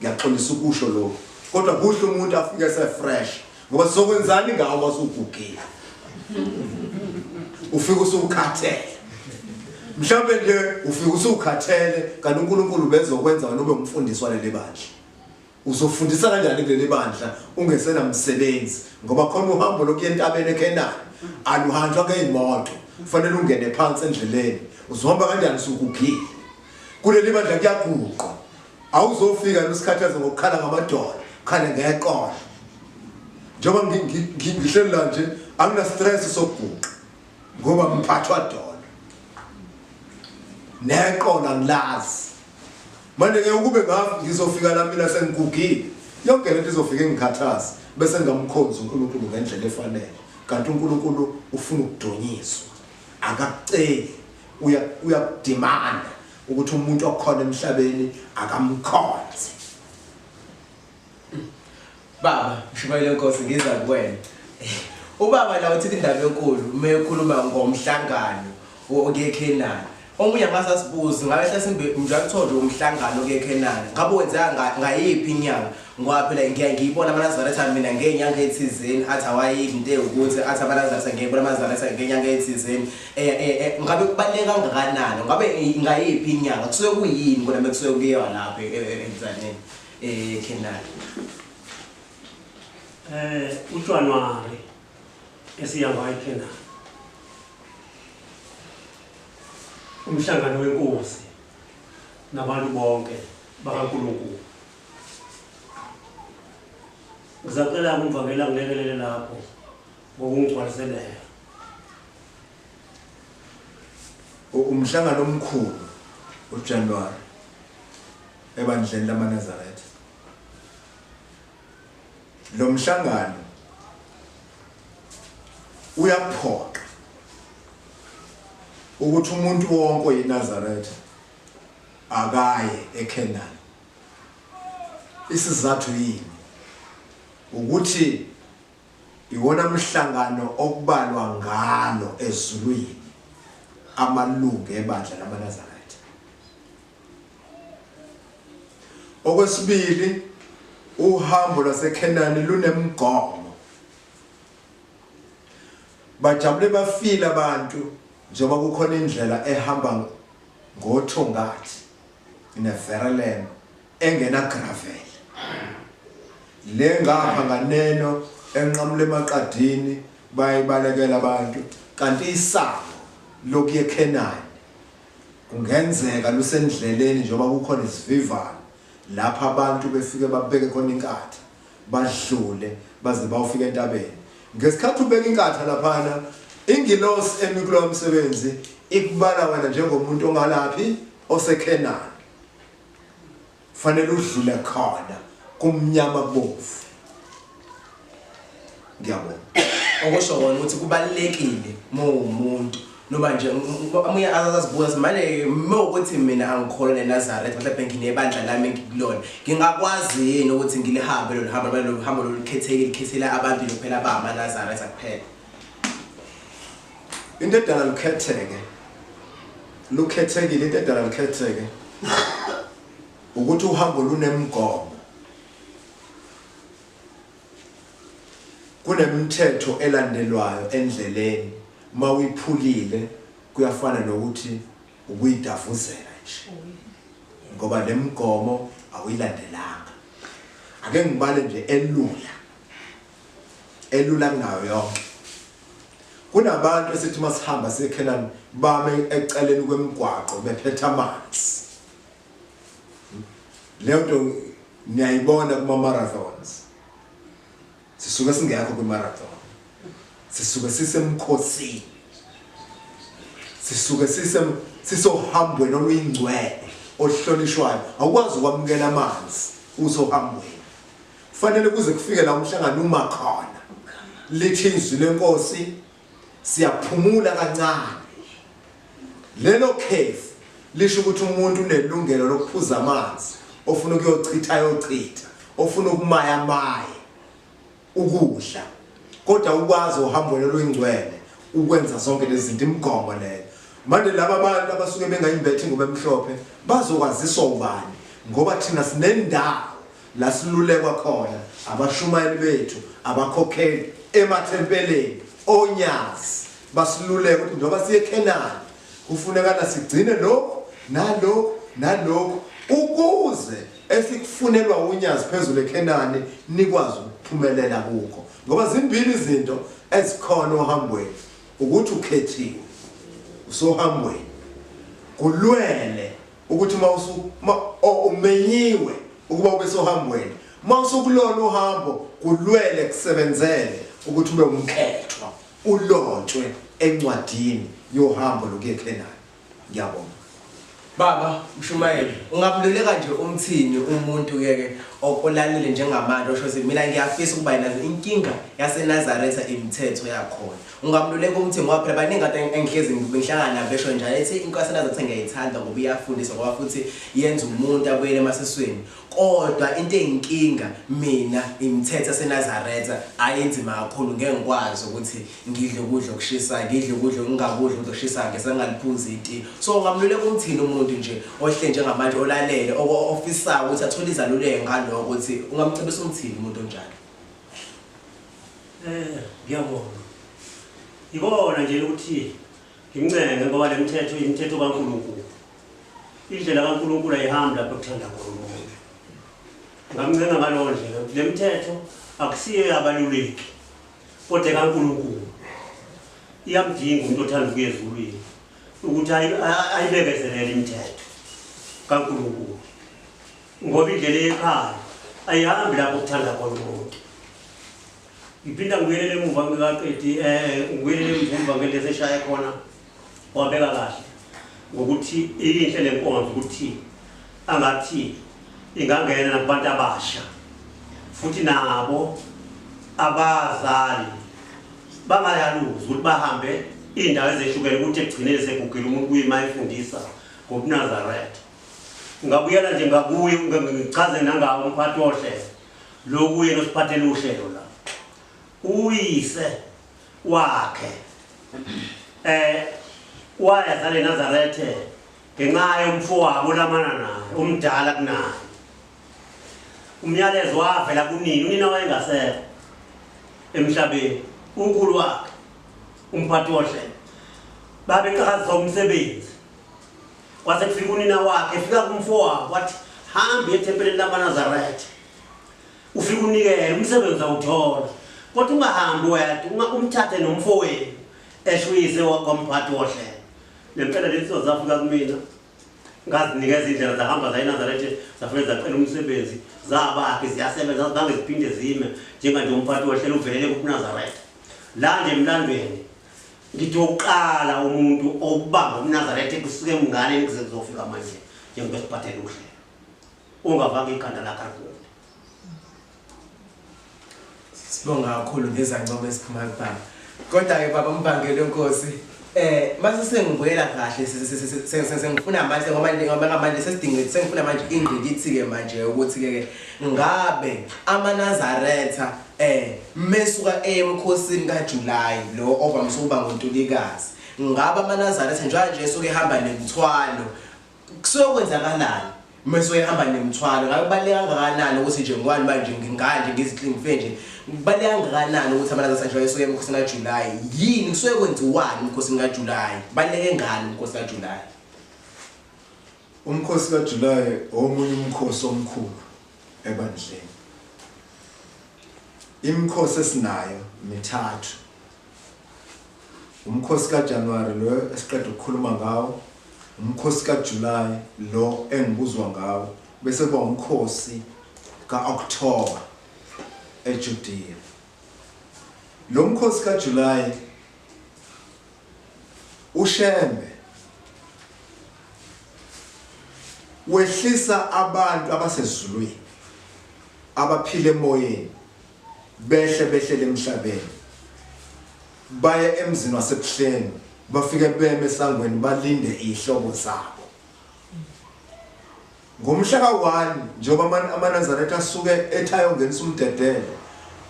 Ngiyaxolisa ukusho lokhu. Kodwa kuhle umuntu afike ese fresh ngoba sokwenzani ngawo masugugile. Ufike usukhathele. Mhlawumbe nje ufike usukhathele kanti uNkulunkulu bezokwenza wena ube umfundisi waleli bandla. Uzofundisa kanjani kuleli bandla ungesenamsebenzi ngoba khona uhambo lokuya entabeni eKhenani aluhanjwa ngezimoto kufanele ungene phansi endleleni uzohamba kanjani usugugile kuleli bandla kuyaguqwa awuzofika usikhathaze ngokukhala ngamadolo ukhale ngeqolo njengoba ngihleli la nje angina stress sokuguqa ngoba ngiphathwa dolo neqolo angilazi manje ke ukube ngizofika la mina sengigugile yonke lento izofika ingikhathaze bese ngingamkhonzi uNkulunkulu ngendlela efanele kanti uNkulunkulu ufuna ukudunyiswa akakuceli uyakudimanda ukuthi umuntu okhona emhlabeni akamkhonze. Baba, mshumayeli wenkosi ngiza kuwena. Ubaba la uthethe indaba enkulu uma ekhuluma ngomhlangano okeKhenani. Omunye angase asibuze ngabe hlasimbe njalo kuthiwa nje umhlangano ke Khenani ngabe wenzeka ngayiphi inyanga ngoba phela ngiya ngiyibona amaNazaretha mina ngenyanga ethizeni athi awayidli into ewukuthi athi amaNazaretha ngiyibona amaNazaretha ngenyanga ethizeni eh, eh, eh, ngabe kubaluleke kangakanani ngabe ngayiphi inyanga kusuke kuyini kona mekusuke kuyiwa lapho emzaneni eKhenani uJanuary esiya ngayo eKhenani umhlangano wenkosi nabantu bonke bakaNkulunkulu. Ngizacela umvangeli angilekelele lapho ngokungigcwaliselela. Umhlangano omkhulu uJanuary ebandleni lamaNazaretha. Lo mhlangano uyaphoqa ukuthi umuntu wonke oyiNazaretha akaye eKhenani. Isizathu yini? Ukuthi iwona mhlangano okubalwa ngalo ezulwini amalungu ebandla lamaNazaretha. Okwesibili, uhambo lwaseKhenani lunemgomo. Bajabule bafile abantu njengoba kukhona indlela ehamba ngothongathi ineverelem engena gravel. Le ngapha nganeno enqamula emaqadini bayibalekela abantu kanti isango lokuya eKhenani Kungenzeka lusendleleni njengoba kukhona isivivane lapho abantu befike babeke khona inkatha badlule baze bawufika entabeni. Ngesikhathi ubeka inkatha laphana ingilosi emi kulowo msebenzi ikubala wena njengomuntu ongalaphi oseKhenani. Fanele udlule khona kumnyama kubomvu. Ngiyabonga. Okusho kona ukuthi kubalulekile uma uwumuntu noma nje omunye azazibuza manje uma ukuthi mina angikholwa neNazaretha mhlawumbe nginebandla lami engikulona ngingakwazi yini ukuthi ngilihambe lolu hambo lolu hambo lolukhethekile likhethela abantu nje kuphela abangamaNazaretha kuphela. Into edala lukhetheke lukhethekile into edala lukhetheke ukuthi uhambo lunemgomo Kunemithetho elandelwayo endleleni mawuyiphulile kuyafana nokuthi ubuyidavuzela nje ngoba lemigomo awuyilandelanga. Ake ngibale nje elula elula kunayo yonke. Kunabantu esithi masihamba siye eKhenani bame eceleni kwemigwaqo bephethe amanzi. Leyo nto niyayibona kuma marathons. Sisuke singekho kwi marathon. Sisuke sisemkhosini. Sisuke sisem sisohambweni oluyingcwele oluhlonishwayo. Awukwazi ukwamukela amanzi usohambweni. Kufanele kuze kufike la umhlangano uma khona. Lithi izwi lenkosi siyaphumula kancane. Lelo khefu lisho ukuthi umuntu unelungelo lokuphuza amanzi, ofuna ukuyochitha ayochitha, ofuna ukumaya amaye, ukudla. Kodwa ukwazi ohambweni oluyingcwele ukwenza zonke lezi zinto, imigomo leyo. Manje laba bantu abasuke bengayimbethi ingubo emhlophe bazokwaziswa ubani? Ngoba thina sinendawo la silulekwa khona abashumayeli bethu, abakhokheli emathempeleni onyazi basiluleka ukuthi njengoba siye eKhenani kufunekana sigcine lokhu nalokhu nalokhu ukuze esikufunelwa unyazi phezulu eKhenani nikwazi ukuphumelela kukho ngoba zimbili izinto ezikhona ohambweni ukuthi ukhethiwe usohambweni kulwele ukuthi uma usu umenyiwe ukuba ube sohambweni uma usukulona uhambo kulwele kusebenzele ukuthi ube umkhethwa ulotshwe encwadini yohambo lokuya eKhenani. Ngiyabonga. Baba Mshumayeli, ungamluleka nje umthini umuntu ke ke olalele njengamanje osho ukuthi mina ngiyafisa ukuba nazo inkinga yaseNazaretha imithetho yakhona. Ungamluleka umthini ngoba phela baningi kade engihlezi ngihlangana nabo besho njalo ethi inkosi yaseNazaretha ngiyayithanda ngoba iyafundisa ngoba futhi yenza umuntu abuyele emasisweni. Kodwa into eyinkinga mina imithetho yaseNazaretha ayinzima kakhulu ngeke ngikwazi ukuthi ngidle ukudla okushisayo ngidle ukudla ngingakudli ukudla okushisayo ngese ngingaliphuzi iti so ungamluleka umthini umuntu nje ohle njengamanje olalele ofisayo ukuthi athole izaluleko ngaloko ukuthi ungamcebisa umthini umuntu onjalo. Ngiyabonga. Ikona nje ukuthi ngimncenge ngoba le mithetho imithetho kaNkulunkulu. Indlela kaNkulunkulu ayihambi lapho kuthanda khona umuntu. Ngamncenga ngalowo ndlela ukuthi le mithetho akusiyo yabaluleki kodwa ekaNkulunkulu. Iyamdinga umuntu othanda ukuya ezulwini ukuthi ayibekezelele imithetho kaNkulunkulu ngoba indlela ekhaya ayihambi lapho kuthanda khona umuntu. Ngiphinda ngibuyelele emuva ngikaqedi ngibuyelele emuva ngelesi eshaye khona wabeka kahle ngokuthi inhle le nkonzo ukuthi angathi ingangena nakubantu abasha futhi nabo abazali bangayaluzi ukuthi bahambe iy'ndawo ezehlukene ukuthi ekugcineni segugile umuntu kuye uma efundisa ngobuNazaretha. Ngabuyela nje ngakuye ngichaze nangawo umphathi wohlelo lo kuye nosiphathela uhlelo la. Uyise wakhe waya zale Nazarethe ngenxa yomfowabo lamana naye omdala kunaye. Umyalezo wavela kunina, unina wayengasekho emhlabeni, unkulu wakhe umphathi wohlelo babeqhakazisa umsebenzi. Kwase kufika unina wakhe efika kumfowabo wathi hambe ethempelini lamaNazaretha ufike unikele umsebenzi awuthola kodwa ungahambi wedwa umthathe nomfowenu esho uyise wakomphathi wohlelo. Nempela lezi zinto zafika kumina ngazinikeza indlela zahamba zaye eNazaretha zafike zacela umsebenzi zabakhe ziyasebenza azange ziphinde zime njenganje umphathi wohlelo uvelele kuNazaretha. La nje emlandweni ngithi wokuqala umuntu obamba umNazaretha kusuke emnganeni kuze kuzofika manje njengoba siphathele uhlelo ungavanga ikhanda lakhe alifunde. Sibonga kakhulu ngezancomo esiphuma kubaba. Kodwa-ke baba uMvangeli wenkosi mase sengibuyela kahle sengifuna manje ngoba manje sesidinga sengifuna manje ingqikithi-ke manje ukuthi-ke ngabe amaNazaretha mesuka emkhosini kaJuly lo ovamise ukuba ngoNtulikazi ngabe amaNazaretha njengoba nje esuke ehamba nemithwalo kusuke kwenzakalani mase uyahamba nemithwalo ngabe kubaluleke kangakanani ukuthi nje ngwani manje nginganje ngiziklingife nje kubaluleke kangakanani ukuthi amaNazaretha njengoba esuke emkhosini kaJuly yini kusuke kwenziwani emkhosini kaJuly kubaluleke ngani umkhosi kaJuly? Umkhosi kaJuly omunye umkhosi omkhulu ebandleni. Imikhosi esinayo mithathu. Umkhosi kaJanuary lo esiqeda ukukhuluma ngawo, umkhosi kaJuly lo engibuzwa ngawo, bese kuba umkhosi kaOctober eJudea. Lo mkhosi kaJuly uShembe wehlisa abantu abasezulwini abaphila emoyeni behle behlele emhlabeni baye emzini wasebuhleni bafike beme esangweni balinde izihlobo zabo. Ngomhla ka-1 njengoba amaNazaretha asuke ethi ayongenisa umdedelo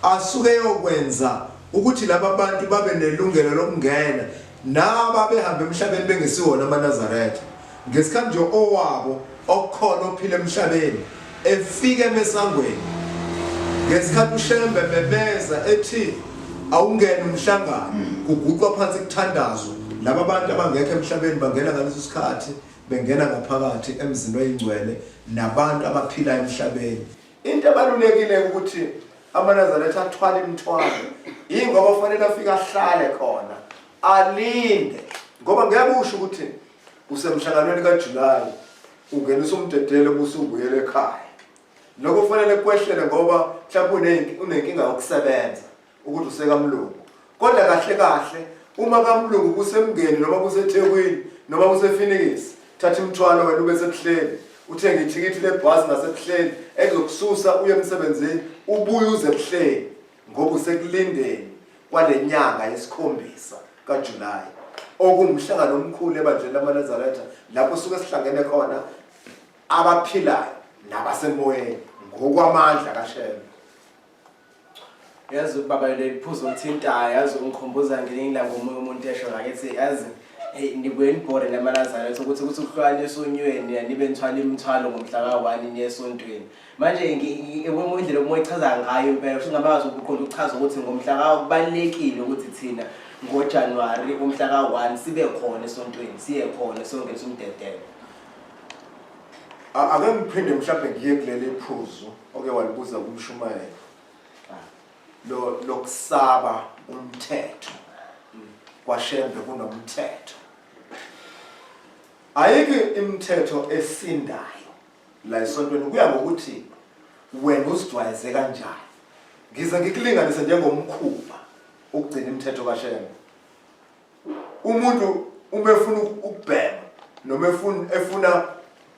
asuke eyokwenza ukuthi laba bantu babe nelungelo lokungena naba behambe emhlabeni bengesiwona amaNazaretha ngesikhathi nje owabo okukhona ophila emhlabeni efika emesangweni ngesikhathi uShembe memeza ethi awungene umhlangano kuguqwa phansi kuthandazwe laba bantu abangekho emhlabeni bangena ngaleso sikhathi bengena ngaphakathi emzini oyingcwele nabantu abaphila emhlabeni. Into ebalulekile ukuthi amaNazaretha athwale imithwalo yingoba kufanele afike ahlale khona alinde ngoba ngeke usho ukuthi usemhlanganweni kaJulayi ungenisa umdedelo buse ubuyele ekhaya. Lokho kufanele kwehlele ngoba mhlawumbe unenkinga yokusebenza ukuthi usekamlungu kodwa kahle kahle uma kamlungu kusemngeni noma kuseThekwini noma kusePhoenix. Thatha imithwalo wena ube sebuhleni, uthenge ithikithi lebhasi ngasebuhleni elizokususa uye emsebenzini, ubuye uze ebuhleni ngoba usekulindeni kwale nyanga yesikhombisa kaJulayi okuwumhlangano omkhulu ebandleni lamaNazaretha lapho suke sihlangene khona abaphilayo nabasemoyeni ngokwamandla kaShembe. Yazi ubaba leli phuzu olithintayo yazi ungikhumbuza ngelinye ilanga omunye umuntu esho ngakithi yazi hey nibuye nibhore namanazaretha ukuthi ukuthi ukuhlukanisa unyweni nibe nithwala imithwalo ngomhla ka-1 niye esontweni manje indlela omunye echaza ngayo impela kusho ngabazi ukuqonda ukuchaza ukuthi ngomhla ka kubalulekile ukuthi thina ngoJanuwari umhla ka-1 sibe khona esontweni siye khona sonke sumdedelo. Ake ngiphinde mhlawumbe ngiye kuleli phuzu oke walibuza kumshumayeli lo lokusaba umthetho kwaShembe kunomthetho ayikho imithetho esindayo la esontweni kuya ngokuthi wena uzijwayeze kanjani ngize ngikulinganise njengomkhuba ukugcina imithetho kaShembe Umuntu uma efuna ukubhema noma efuna efuna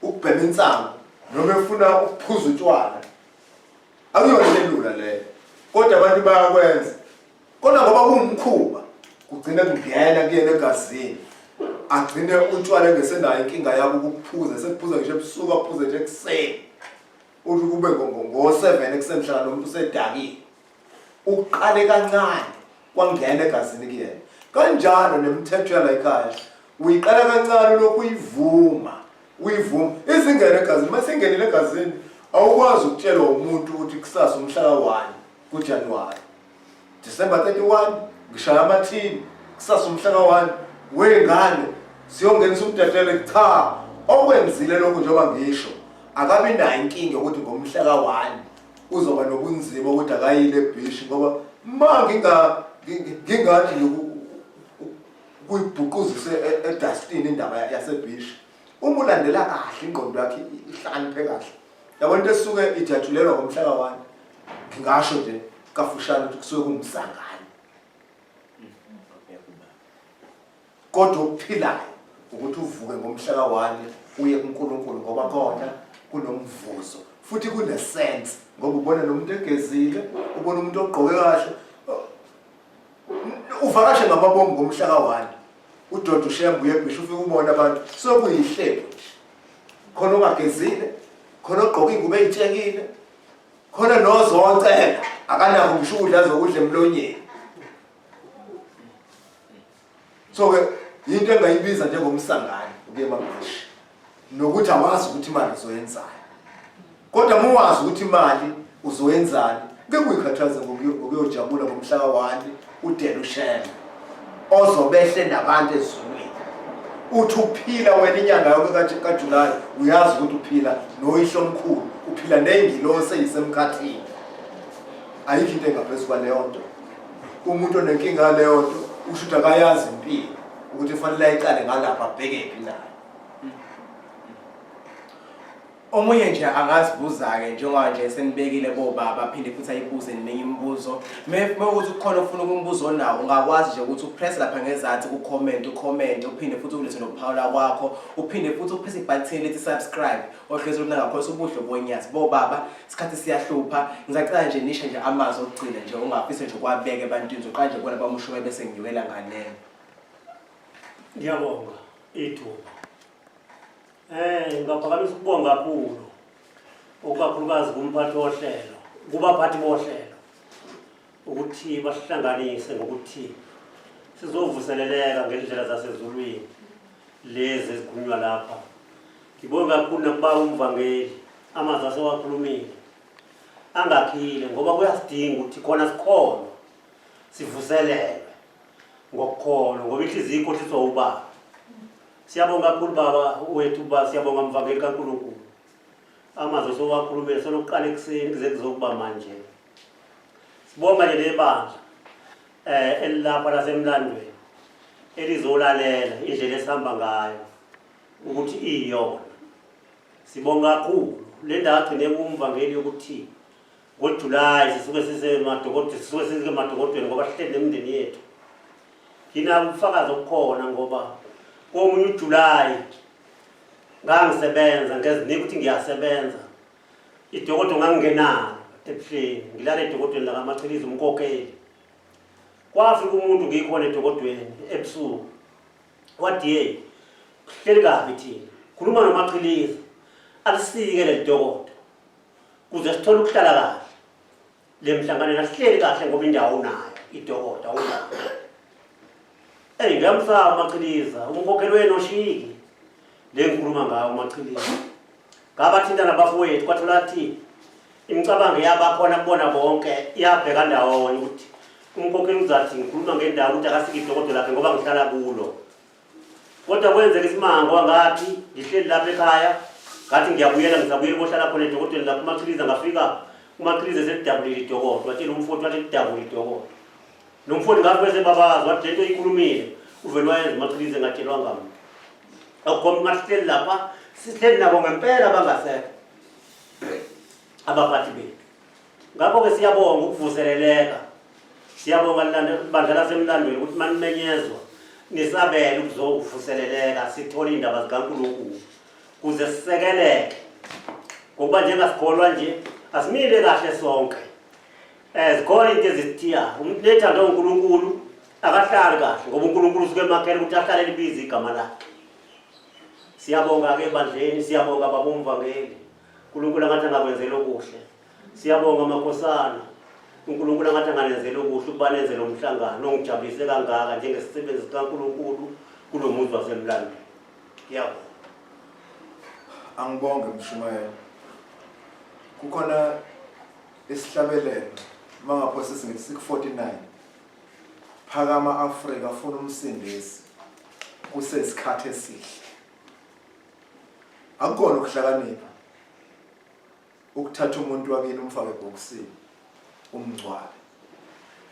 ukubhema insangu noma efuna ukuphuza utshwala akuyona into elula leyo kodwa abantu bayakwenza kodwa ngoba kuwumkhuba kugcine kungena kuyena egazini agcine utshwala engesenayo inkinga yabo ukuphuza sekuphuza ngisho ebusuku aphuze nje ekuseni uthi kube ngo-seven ekuseni hlala nomuntu usedakiwe Uqale kancane kwangena egazini kuyena. Kanjalo nemithetho yala ekhaya uyiqala kancane lokhu uyivuma uyivuma izingene egazini uma singenile egazini awukwazi ukutshelwa umuntu ukuthi kusasa umhla ka-1 kuJanuwari December 31 ngishaya amathini kusasa umhla ka-1 wey'ngane siyongenisa umdedele cha okwenzile lokhu njengoba ngisho akabi nayo inkinga yokuthi ngomhla ka-1 uzoba nobunzima ukuthi akayile ebhishi ngoba ma ngingathi kuyibhuquzise e, edustini indaba yasebhishi uma ulandela kahle ingqondo yakhe ihlakaniphe kahle yabona into esuke ijatshulelwa ngomhla ka-one ngingasho nje kafushane ukuthi kusuke kuwumsangano Kodwa okuphilayo ukuthi uvuke ngomhla ka-1 uye kuNkulunkulu ngoba kona kunomvuzo futhi kunesense ngoba ubona nomuntu egezile ubona umuntu ogqoke kahle uvakashe ngamabomu ngomhla ka-1 udoda ushembe uye ebhisha ufike ubone abantu sokuyihlephu nje khona ongagezile khona ogqoke ingubo eyitshekile khona nozocela akanakho ngisho ukudla azokudla emlonyeni So ke yinto engayibiza njengomsangano ukuya emabhishi nokuthi awazi ukuthi imali uzoyenzani kodwa uma wazi ukuthi imali uzoyenzani ngeke uyikhathaze ngokuyojabula ngomhla ka-1 udele ushembe ozobehle nabantu ezulwini uthi uphila wena inyanga yonke kaJulayi uyazi ukuthi uphila noyihlo omkhulu uphila ney'ngilosi eyisemkhathini ayikho into engaphezu kwaleyo nto Umuntu onenkinga yaleyo nto usho ukuthi akayazi impilo ukuthi kufanele ayiqale ngalapha abhekephi nayo. Omunye nje angazibuza-ke njengoba nje senibekile kobaba aphinde futhi ayibuze neminye imibuzo mewukuthi kukhona ofuna ukumbuzo onawo ungakwazi nje ukuthi upress lapha ngezansi ku-comment ucomment uphinde futhi ulethe nokuphawula kwakho uphinde futhi upress ibhathini lethi subscribe ohlezi olunangakhosa ubuhle bonyazi bobaba Isikhathi siyahlupha. Ngisacela nje nisho nje amazwi okugcina nje ongafisa nje ukuwabeka ebantwini. Ngizoqala nje kubona bamushume bese ngiwela nganeno. Ngiyabonga ithuba. Eh ngingaphakamisa ukubonga kakhulu okakhulukazi kumphathi wohlelo, kubaphathi bohlelo ukuthi basihlanganise ngokuthi sizovuseleleka ngendlela zasezulwini lezi ezikhulunywa lapha. Ngibonga kakhulu nakubaba umvangeli amazwi asewakhulumile angakhile ngoba kuyasidinga ukuthi khona sikhona sivuselelwe ngokukholwa ngoba inhliziyo ikhohliswa ubaba. Siyabonga kakhulu baba wethu ba siyabonga mvangeli kaNkulunkulu. Amazwi osowakhulumile selokuqala ekuseni kuze kuzokuba manje. Sibonga nje lebandla eh elilapha lasemlandweni elizolalela indlela esihamba ngayo ukuthi iyona. Sibonga kakhulu le ndawo agcine kumvangeli yokuthi ngoJulayi sisuke sisemadokodweni sisuke sisemadokodweni ngoba sihleli nemindeni yethu. Nginabo ubufakazi obukhona ngoba komunye uJulayi Ngangisebenza ngezinika ukuthi ngiyasebenza. Idokodo ngangingenalo ebuhleni, ngilala edokodweni lakaMachiliza umkhokheli. Kwafika umuntu ngikhona edokodweni ebusuku. Wathi hey, kuhleli kabi thina. Khuluma noMachiliza. Alisike leli dokodo. Kuze sithole ukuhlala kahle. Le mhlanganweni asihleli kahle ngoba indawo unayo, idokodo awunayo. Eyi ngiyamsaba uMachiliza, umkhokheli wenu oshiki. Le ngikhuluma ngayo uMachiliza. Ngabathinta nabafowethu kwathola ukuthi imicabango yabakhona kubona bonke iyabheka ndawonye ukuthi umkhokheli uzathi ngikhuluma ngendawo ukuthi akasike idokodo lakhe ngoba ngihlala kulo. Kodwa kwenzeka isimanga wangathi ngihleli lapha ekhaya ngathi ngiyabuyela ngisabuyela kohlala khona edokodweni lapho uMachiliza ngafika uMachiliza eselidabulile idokodo watshela umfowethu wathi lidabule idokodo. Nomfowethu ngafike sebabaza wathi lento oyikhulumile uvele wayenza uMachiliza engatshelwanga muntu. Akukhomba masihleli lapha sihleli nabo ngempela abangasekho abaphathi bethu. Ngakho-ke siyabonga ukuvuseleleka. Siyabonga bandla lasemlandweni ukuthi manimenyezwa nisabele ukuzovuseleleka sithole iy'ndaba zikaNkulunkulu kuze sisekeleke ngokuba njengasikholwa nje asimile kahle sonke um zikhona into ezisithiyayo umuntu nethandwa uNkulunkulu akahlali kahle ngoba uNkulunkulu usuke emakhele ukuthi ahlale libiza igama lakhe siyabonga-ke ebandleni siyabonga baba umvangeli uNkulunkulu angathi angakwenzela okuhle Siyabonga makhosana. uNkulunkulu angathi anganenzela okuhle ukuba nenze lo mhlangano ongijabulise kangaka njengesisebenzi sikaNkulunkulu kulo muzi wasemlandweni. Ngiyabonga. Angibonge mshumayeli. Kukhona isihlabelelo mangaphosisi ngithi siku-49 Phakama Afrika funa umsindisi kusesikhathi esihle. Akukona ukuhlakanipha Ukuthatha umuntu wakini umfake ebhokisini umngcwabe,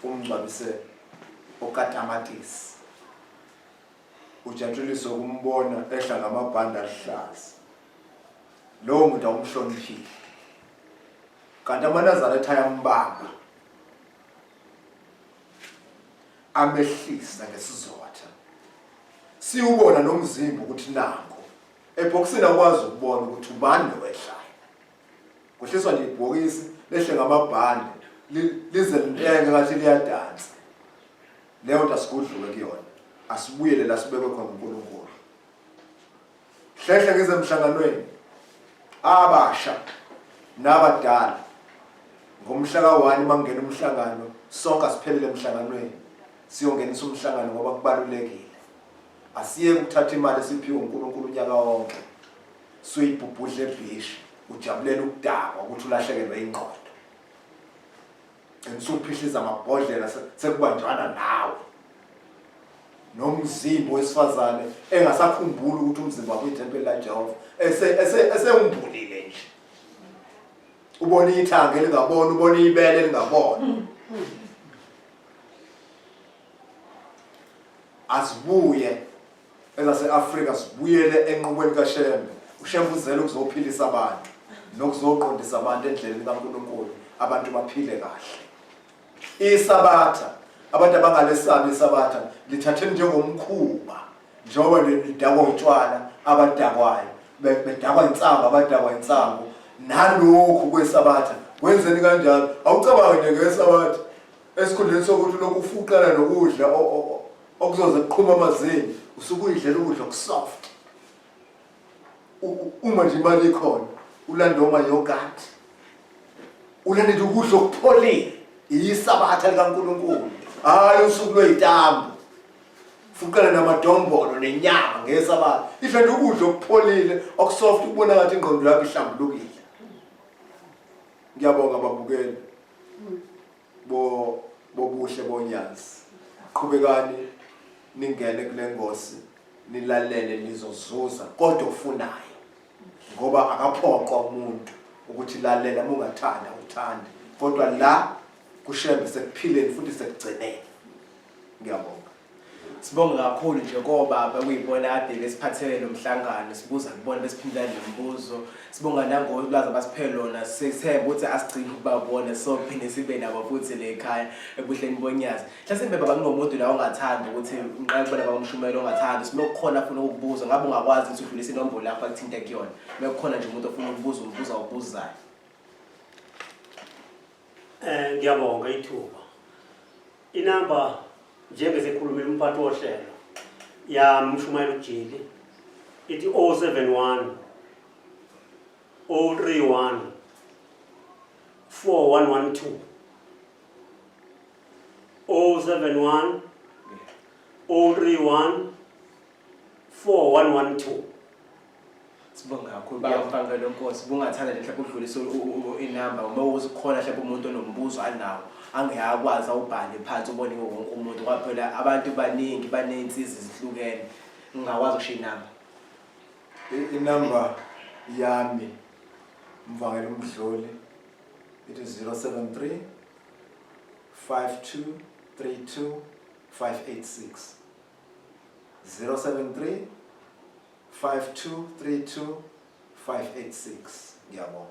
umngcwabise okatamatisi. Ujatshuliswe ukumbona ehla ngamabhande aluhlaza. Lowo muntu awumhloniphile. Kanti amaNazaretha ayambamba amehlisa ngesizotha. Siwubona nomzimba ukuthi nanko Ebhokisini awukwazi ukubona ukuthi ubani lo wehlayo. Kuhliswa nje ibhokisi lehle ngamabhande lize lintenge ngathi liyadansa. Leyo nto asigudluke kuyona. Asibuyele la sibekwe khona uNkulunkulu. Hlehle ngize emhlanganweni abasha nabadala ngomhla ka-1 makungena umhlangano sonke asiphelele emhlanganweni siyongenisa umhlangano ngoba kubalulekile. Asiyeke ukuthatha imali esiphiwe uNkulunkulu unyaka wonke suyibhubhudla ebhishi ujabulela ukudakwa ukuthi ulahlekelwe ingqondo. Gcina usuphihliza amabhodlela sekubanjwana nawe. Nomzimba wesifazane engasakhumbuli ukuthi umzimba wakhe uyithempeli laJehova ese ese esewumbulile nje. Ubona ithanga elingabona, ubona ibele elingabona. Azibuye ezase-Afrika zibuyele enqubweni kaShembe. UShembe uzele ukuzophilisa abantu nokuzoqondisa abantu endleleni kaNkulunkulu, abantu baphile kahle. Isabatha, abantu abangalesabi isabatha lithatheni njengomkhuba, njengoba nidakwa utshwala abadakwayo, bedakwa insangu abadakwa insangu, nalokhu kwesabatha kwenzeni kanjalo. Awucabange nje ngesabatha Esikhundleni sokuthi ulokhu ufuqana nokudla okuzoze kuqhuma amazinyo, usuke uyidlela ukudla okusoft. Uma nje imali ikhona, ulanda oma yogurt. Ulanda nje ukudla okupholile. Iyisabatha likaNkulunkulu. Hhayi usuku lweyitambo. Fuqana namadombolo nenyama ngesabatha. Idla nje ukudla okupholile, okusoft ukubona ngathi ingqondo yakho ihlambulukile. Ngiyabonga babukeli. Bo bobuhle bonyazi. Qhubekani ningene kule ngosi nilalele nizozuza kodwa ofunayo ngoba akaphoqwa umuntu ukuthi lalela uma ungathanda uthande kodwa la kushembe sekuphileni futhi sekugcineni. Ngiyabonga. Sibonge kakhulu nje kobaba kuyibona kade besiphathele lo mhlangano, sibuza kubona besiphindela nemibuzo. Sibonga nangolwazi abasiphe lona, sithemba ukuthi asigcini ukubabona, sophinde sibe nabo futhi le ekhaya eBuhleni boNyazi. Mhlasimbe baba kunomuntu la ongathanda ukuthi ngiqale kubona baba umshumelo ongathanda ukuthi mekukhona afuna ukukubuza, ngabe ungakwazi ukuthi udlulise inombolo yakho akuthinte kuyona. Mekukhona nje umuntu ofuna ukubuza umbuzo awubuzayo. Ngiyabonga ithuba. Inamba njengesekhulumile umphathi wohlelo yamshumayela uJili ithi 071 031 4112 071 031 4112. Sibonga kakhulu baba Mfangelo Nkosi, bungathanda nje mhlawumbe udlulise inamba uma uzikhona mhlawumbe umuntu onombuzo anawo angeyakwazi awubhale phansi ubone wonke umuntu, ngoba phela abantu baningi baney'nsizi zihlukene. Ngingakwazi ukushiya inamba. Inamba yami Mvangeli Mdluli ithi 073 5232 586 073 5232 586. Ngiyabonga.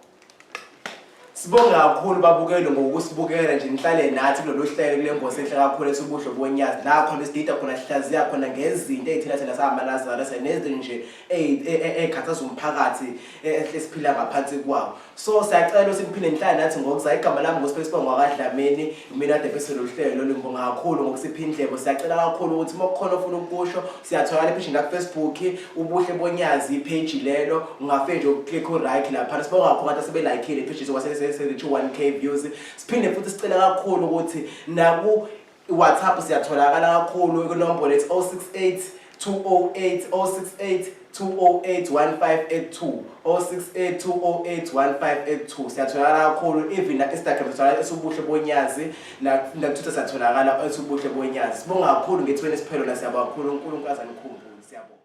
Sibonga kakhulu babukeli ngokusibukela nje, nihlale nathi kulolu hlelo kule ngosi enhle kakhulu esubuhle bonyazi, la khona esidida khona sihlaziya khona ngezinto ey'thina thina sangamaNazaretha nezinto nje ey'khathaza umphakathi esiphila ngaphansi kwawo. So siyacela ukuthi niphinde nihlale nathi ngokuzayo. Igama lami nguSiphesihle ngwakaDlamini, mina kade phethe lolu hlelo. Ngibonga kakhulu ngokusipha indlebo. Siyacela kakhulu ukuthi uma kukhona ofuna ukusho, siyatholakala ephejini la-Facebook, Ubuhle Bonyazi ipheji lelo, ungafike nje uclick u-like laphana. Sibonga kakhulu abantu asebelayikhile ipheji sereach 1K views. Siphinde futhi sicela kakhulu ukuthi naku WhatsApp siyatholakala kakhulu kwinombolo ethi 068 208 068 208 1582 068 208 1582. Siyatholakala kakhulu even na Instagram sitholakala esubuhle bonyazi, na Twitter siyatholakala esubuhle bonyazi. Sibonga kakhulu ngethweni esiphelo la, siyabonga kakhulu. uNkulunkulu azanikhumbule. Siyabonga.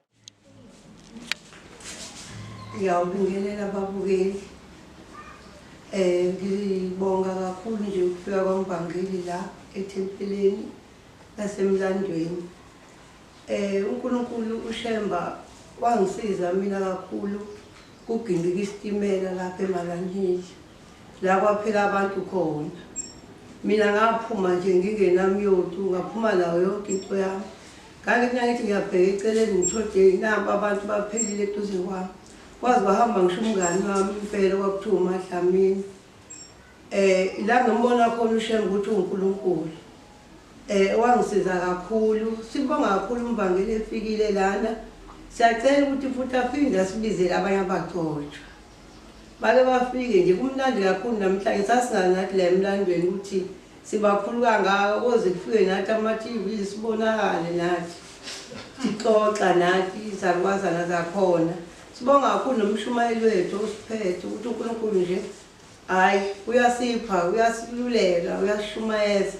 Ngiyawubingelela ababukeli. Ngibonga kakhulu nje ukufika kwamvangeli la ethempelini lasemlandweni. uNkulunkulu uShemba wangisiza mina kakhulu kugingqika isitimela lapha eMalanhili, la kwaphela abantu khona. Mina ngaphuma nje ngingenamyotu, ngaphuma nayo yonke into yami. Kanti mina ngithi ngiyabheka eceleni ngithole nampa abantu baphelile eduze kwami. Kwaze kwahamba ngisho umngani wami impela kwakuthiwa uMadlamini. La ngimbona khona uShembe ukuthi uNkulunkulu. Wangisiza kakhulu. Sibonga kakhulu umvangeli efikile lana. Siyacela ukuthi futhi aphinde asibizele abanye abagcotshwa. Bake bafike nje, kumnandi kakhulu namhlanje, sasinganathi la emlandweni ukuthi sibakhulu kangaka, koze kufike nathi ama-TV sibonakale nathi sixoxa nathi izalukwazana zakhona. Sibonga kakhulu nomshumayeli wethu osiphethe ukuthi uNkulunkulu nje hhayi uyasipha, uyasiluleka, uyasishumayeza.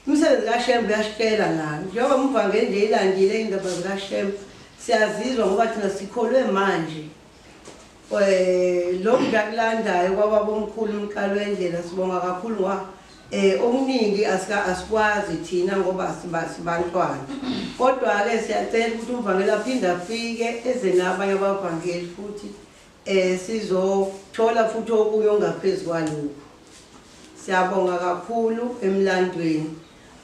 Umsebenzi kaShembe uyasitshela nayo, njengoba umvangeli nje ilandile iy'ndaba zikaShembe siyazizwa ngoba thina sikholwe manje. Lokhu nje akulandayo kwababomkhulu umqalo wendlela, sibonga kakhulu ngoba okuningi asikwazi thina ngoba sibantwana. Kodwa-ke siyacela ukuthi umvangeli aphinde afike eze nabanye abavangeli futhi sizothola futhi okunye okungaphezu kwalokhu. Siyabonga kakhulu emlandweni.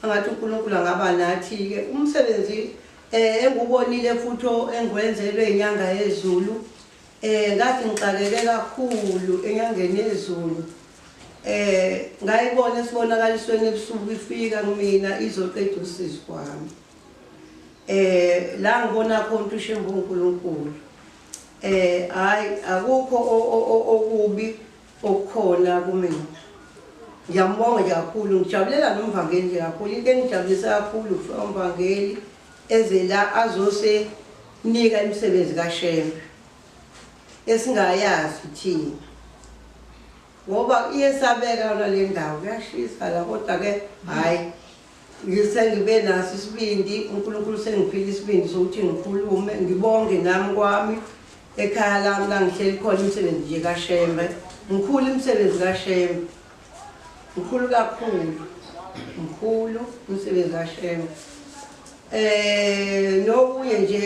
Angathi uNkulunkulu angaba nathi-ke. Umsebenzi engiwubonile futhi engiwenzelwe inyanga yezulu, ngathi ngixakeke kakhulu enyangeni yezulu. Ngayibona esibonakalisweni ebusuku ifika kumina izoqeda usizi kwami. La ngibona khona ukuthi uShembe uNkulunkulu. Hhayi akukho okubi okukhona kumina. Ngiyambonga nje kakhulu, ngijabulela nomvangeli nje kakhulu. Into engijabulisa kakhulu ukufika umvangeli eze la azosinika imisebenzi kaShembe esingayazi thina, ngoba iyesabeka yona le ndawo, kuyashisa la. Kodwa-ke hhayi ngisengibe naso isibindi, uNkulunkulu sengiphile isibindi sokuthi ngikhulume, ngibonge nami kwami ekhaya lami la ngihleli khona imisebenzi nje kaShembe. Mkhulu imisebenzi kaShembe, mkhulu kakhulu, mkhulu umsebenzi kaShembe. Nokunye nje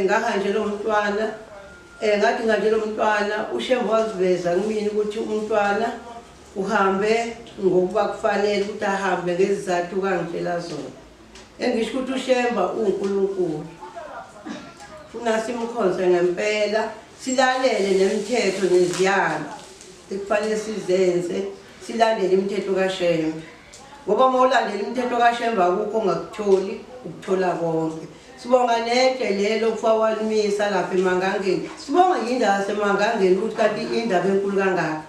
ngahanjelwa umntwana, ngathi ngihanjelwa umntwana uShembe waziveza kumina ukuthi umntwana uhambe ngokuba kufanele ukuthi ahambe ngezizathu kangitshela zona. Engisho ukuthi uShembe uNkulunkulu, funa simkhonze ngempela, silalele nemithetho neziyalo ekufanele sizenze, silandele imithetho kaShembe. Ngoba uma ulandela imithetho kaShembe akukho ongakutholi, ukuthola konke. Sibonga netshe lelo kuthiwa walimisa lapha eMangangeni. Sibonga nje indawo yaseMangangeni ukuthi kanti indaba enkulu kangaka.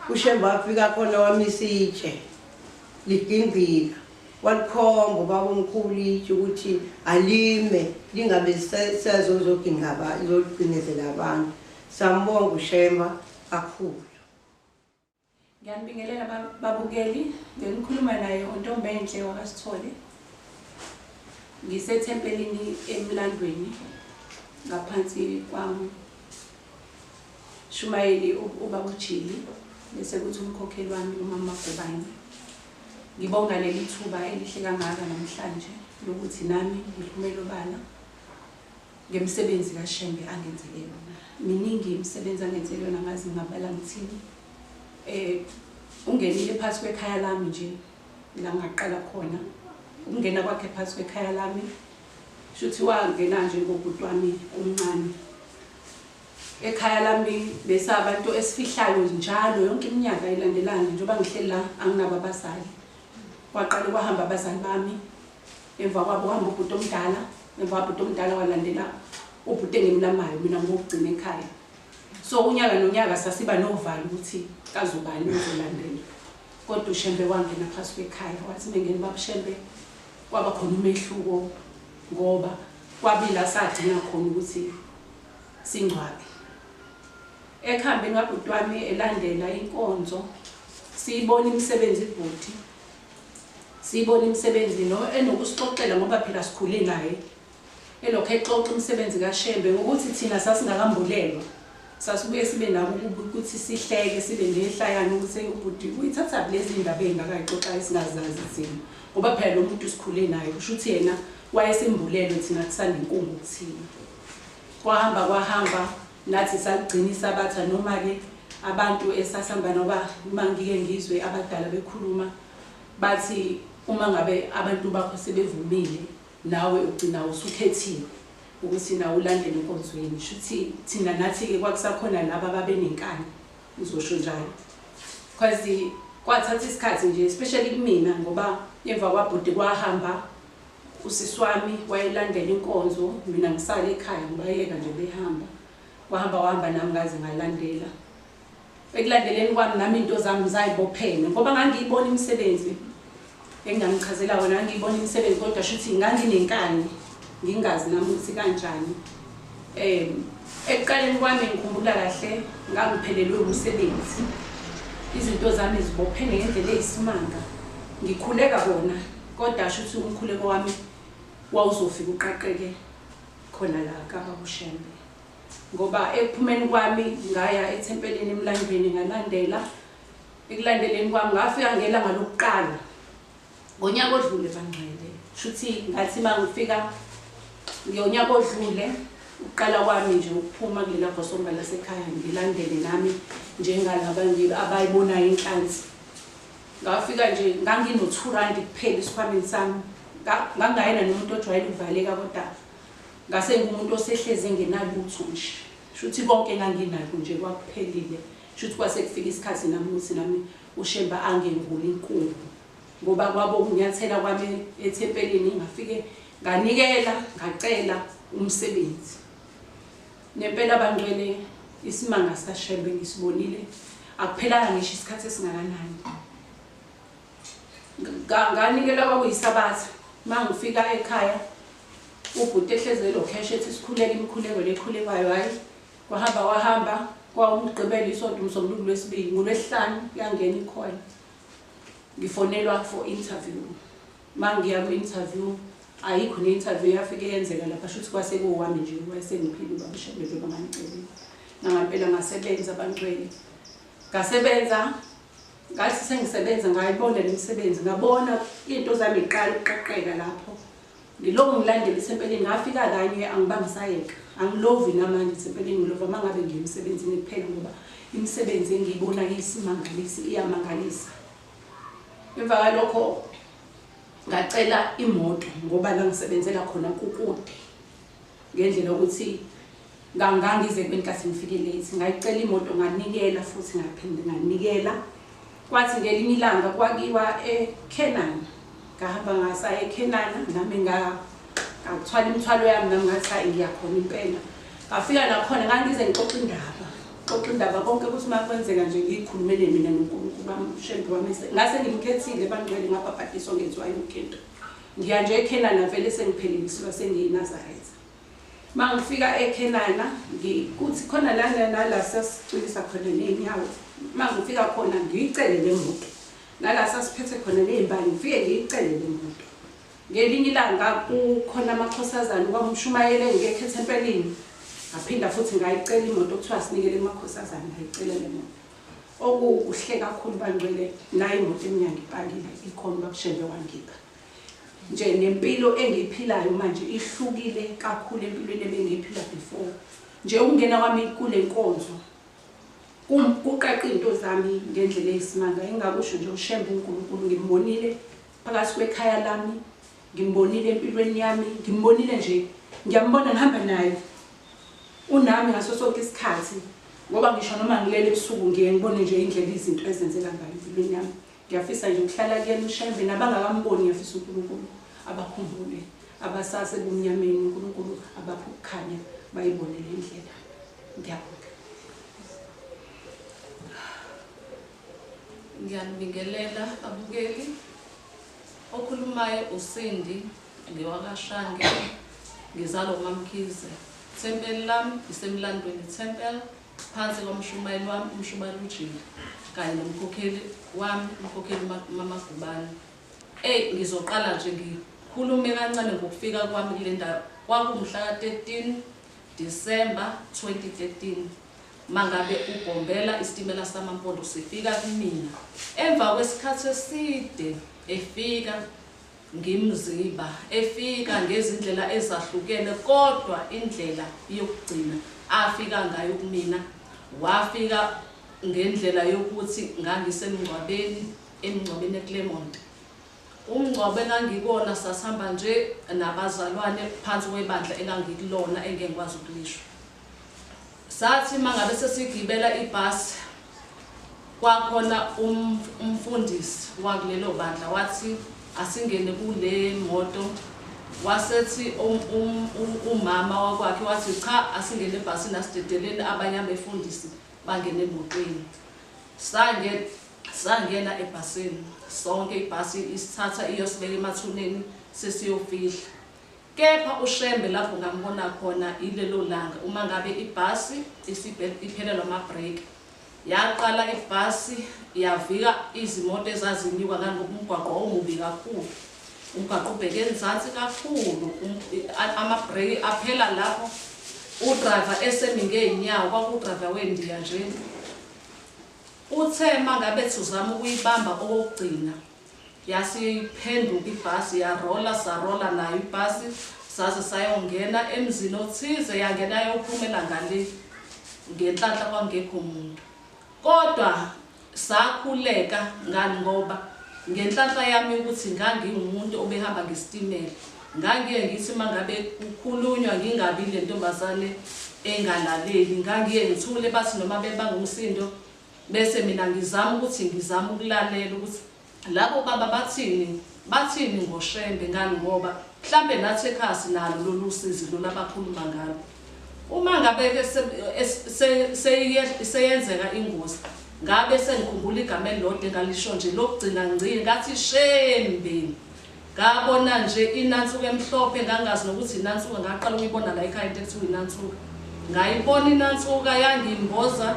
uShembe wafika khona wamisa itshe ligingqika, walikhomba ubaba omkhulu itshe ukuthi alime lingabe sezozocinezela abantu. Sambonga uShembe kakhulu. Ngiyanibingelela babukeli, bengikhuluma naye uNtombenhle wakaSithole. Ngisethempelini emlandweni ngaphansi kwami Shumayeli ubaba uJili, bese kuthi umkhokheli wami umama Gubane. Ngibonga leli thuba elihle kangaka namhlanje lokuthi nami ngiphumele obala ngemisebenzi kaShembe angenzele yona. Miningi imisebenzi angenzele yona, ngazi ngingabala ngithini. Ungenile phakathi kwekhaya lami nje la ngaqala khona. Ukungena kwakhe phakathi kwekhaya lami shuthi wangena nje ngobhuti wami omncane. Ekhaya lami bese abantu esifihlayo njalo yonke iminyaka ilandelana, njengoba ngihleli la anginabo abazali. Kwaqale kwahamba abazali bami, emva kwabo kwahamba ubhuti omdala, emva kwabhuti omdala walandela ubhuti engimlamayo mina ngokugcina ekhaya. So unyaka nonyaka sasiba novalo ukuthi kazubani uzolandela. Kodwa uShembe wangena phakathi kwekhaya, wathi mengena ubaba uShembe kwaba khona umehluko, ngoba kwabila sagcina khona ukuthi singcwabe. Ekuhambeni kwabhuti wami elandela inkonzo, siyibona imisebenzi ibhuti, siyibona imisebenzi no enokusixoxela ngoba phela sikhule naye. Elokhu exoxa imisebenzi kaShembe ngokuthi thina sasingakambulelwa, sasibuye sibe nako ukuthi sihleke sibe nehlayana ukuthi ubhuti uyithatha lezi ndaba ey'ngakayixoxayo singazazi thina, ngoba phela lo muntu sikhule naye, kusho ukuthi yena wayesembulelwe thina kusanenkungu kuthina. Kwahamba kwahamba nathi sagcina isabatha, noma-ke abantu esasihamba noba uma ngike ngizwe abadala bekhuluma bathi uma ngabe abantu bakho sebevumile nawe ugcina usukhethiwe ukuthi nawe ulandele enkonzweni. Shuthi thina nathi-ke kwakusakhona laba ababenenkani, ngizosho njalo, because kwathatha isikhathi nje especially kumina, ngoba emva kwabhuti kwahamba usisi wami wayelandela inkonzo, mina ngisale ekhaya ngibayeka nje behamba. Kwahamba wahamba nami ngaze ngalandela. Ekulandeleni kwami nami into zami zayibophene, ngoba ngangiyibona imisebenzi engingamchazela wona, ngangiyibona imisebenzi kodwa shuthi nganginenkani ngingazi nami ukuthi kanjani. Ekuqaleni kwami ngikhumbula kahle ngangiphelelwe umsebenzi, izinto zami zibophene ngendlela eyisimanga, ngikhuleka kona kodwa shuthi umkhuleko wami wawuzofika uqaqeke khona la kababa uShembe. Ngoba ekuphumeni kwami ngaya ethempelini emlandweni ngalandela. Ekulandeleni kwami ngafika ngelanga lokuqala ngonyaka odlule bangcwele. Shuthi ngathi mangifika ngonyaka odlule ukuqala kwami nje ukuphuma kulela bhosomba lasekhaya ngilandele nami njengalaba abayibonayo inhlansi. Ngafika nje ngangino-2 rand kuphela esikhwameni sami. Ngangayena nomuntu ojwayele ukuvaleka, kodwa ngase ngumuntu osehlezi engenalutho nje. Shuthi konke enganginakho nje kwakuphelile. Shuthi kwase kufika isikhathi nami ukuthi nami uShembe angenguli inkungu, ngoba kwabo ukunyathela kwami ethempelini ngafike nganikela ngacela umsebenzi. Nempela bangcwele isimanga sikaShembe ngisibonile, akuphelanga ngisho isikhathi esingakanani. Nganikela kwakuyisabatha. Mangifika ekhaya ubhuti ehlezi elo cash ethi sikhuleke imikhuleko lekhulekwayo, hayi kwahamba kwahamba kwawumgqibelo isonto umsombuluko lwesibili ngolwesihlanu yangena ikhona. Ngifonelwa for interview. Mangiya ku-interview ayikho ne-interview yafike yenzeka lapha, shuthi kwase kuwami nje wayesengiphile ubaba uShembe njengoba ngangicelile. Nangampela ngasebenza bangcwele, ngasebenza ngathi sengisebenza ngayibona le misebenzi, ngabona into zami iqala ukuqaqeka lapho. Ngilokhu ngilandela ithempelini, ngafika kanye angibangisayeka. Angilovi namanje ithempelini, ngilova uma ngabe ngiye emsebenzini kuphela, ngoba imisebenzi engiyibona iyisimangalisi, iyamangalisa. Emva kwalokho ngacela imoto ngoba la ngisebenzela khona kukude ngendlela yokuthi ngangize kwenkathi ngifike late. Ngayicela imoto nganikela futhi ngaphinde nganikela. Kwathi ngelinye ilanga kwakiwa eKhenana, ngahamba ngasaya eKhenana nami ngathwala imithwalo yami, nami ngathi hayi ngiyakhona impela. Ngafika nakhona ngangize ngixoxa indaba, xoxa indaba konke ukuthi uma kwenzeka nje ngiyikhulumele mina noNkulunkulu wami, uShembe wami. Ngase ngimkhethile bangcwele, ngabhabhadiswa ngenziwa yonke into. Ngiya nje eKhenana vele sengiphelelisiwe sengiyiNazaretha. Uma ngifika eKhenana kuthi khona lana nala sasicwilisa khona ney'nyawo. Uma ngifika khona ngiyicele le moto, nala sasiphethe khona ney'mbali ngifike ngiyicele le moto. Ngelinye ilanga kukhona amakhosazane kwamshumayele ngekho ethempelini, ngaphinda futhi ngayicela imoto kuthiwa sinikele kumakhosazane, ngayicela le moto. Okuhle kakhulu bangcwele, nayo imoto emnyango ipakile ikhona, bakuShembe wangipha. Nje nempilo engiyiphilayo manje ihlukile kakhulu empilweni ebengiyiphila before. Nje ukungena kwami kule nkonzo kuqaqa into zami ngendlela eyisimanga. Engingakusho nje uShembe uNkulunkulu ngimbonile phakathi kwekhaya lami, ngimbonile empilweni yami, ngimbonile nje, ngiyambona ngihamba naye. Unami ngaso sonke isikhathi, ngoba ngisho noma ngilele ebusuku ngiye ngibone nje indlela izinto ezenzeka ngayo empilweni yami. Ngiyafisa nje ukuhlala kuyena uShembe, nabangakamboni ngiyafisa uNkulunkulu abakhumbule, abasase ebumnyameni uNkulunkulu abaphe ukukhanya bayibone le ndlela. Ngiyabonga. Ngiyanibingelela abukeli. Okhulumayo uSindi ngewakaShange, ngizalwa uMaMkhize. Ithempeli lami isemlandweni Temple, phansi komshumayeli wami umshumayeli uJili kanye nomkhokheli wami umkhokheli Mama Gubane. Ey, ngizoqala nje ngikhulume kancane ngokufika kwami kule ndawo. Kwakumhla ka-13 December 2013 mangabe ubhombela isitimela samaMpondo sifika kumina. Emva kwesikhathi eside efika ngimziba, efika ngezindlela ezahlukene, kodwa indlela yokugcina afika ngayo kumina wafika ngendlela yokuthi ngangisemngcwabeni, emngcwabeni eClermont. Umngcwabo engangikona sasihamba nje nabazalwane phansi kwebandla engangikulona engeke ngikwazi ukulisho. Sathi mangabe sesigibela ibhasi kwakhona umfundisi wakulelo bandla wathi asingene kule moto, wasethi umama wakwakhe wathi cha asingene ebhasini asidedeleni abanye abefundisi bangene emotweni. Sangena ebhasini sonke, ibhasi isithatha iyosibeka emathuneni sesiyofihla. Kepha uShembe lapho ngambona khona ilelo langa uma ngabe ibhasi iphelelwa ama-brake. Yaqala ibhasi yavika izimoto ezazinyuka ngangoba umgwaqo wawumubi kakhulu. Umgwaqo ubheke enzansi kakhulu, ama-brake aphela lapho udrayiva esemi ngey'nyawo, kwakuwudrayiva wendiya nje. Uthe mangabe ethi uzama ukuyibamba okokugcina, yasiphenduka ibhasi yarola, sarola nayo ibhasi saze sayongena emzini othize, yangena yayophumela ngale ngenhlanhla kwangekho muntu. Kodwa sakhuleka ngani ngoba ngenhlanhla yami ukuthi ngangingumuntu obehamba ngesitimela. Ngangiye ngithi mangabe kukhulunywa ngingabi le ntombazane engalaleli, ngangiye ngithule bathi noma bebanga umsindo bese mina ngizama ukuthi ngizama ukulalela ukuthi labo baba bathini, bathini ngoShembe ngani ngoba mhlambe nathi ekhaya sinalo lolu sizi lolu abakhuluma ngalo. Uma ngabe-ke seyenzeka ingozi, ngabe sengikhumbula igama elilodwa engalisho nje lokugcina ngci, ngathi Shembe. Ngabona nje inansuka emhlophe, ngangazi nokuthi inansuka, ngaqala ukuyibona la ekhaya into ekuthiwa inansuka. Ngayibona inansuka yangimboza,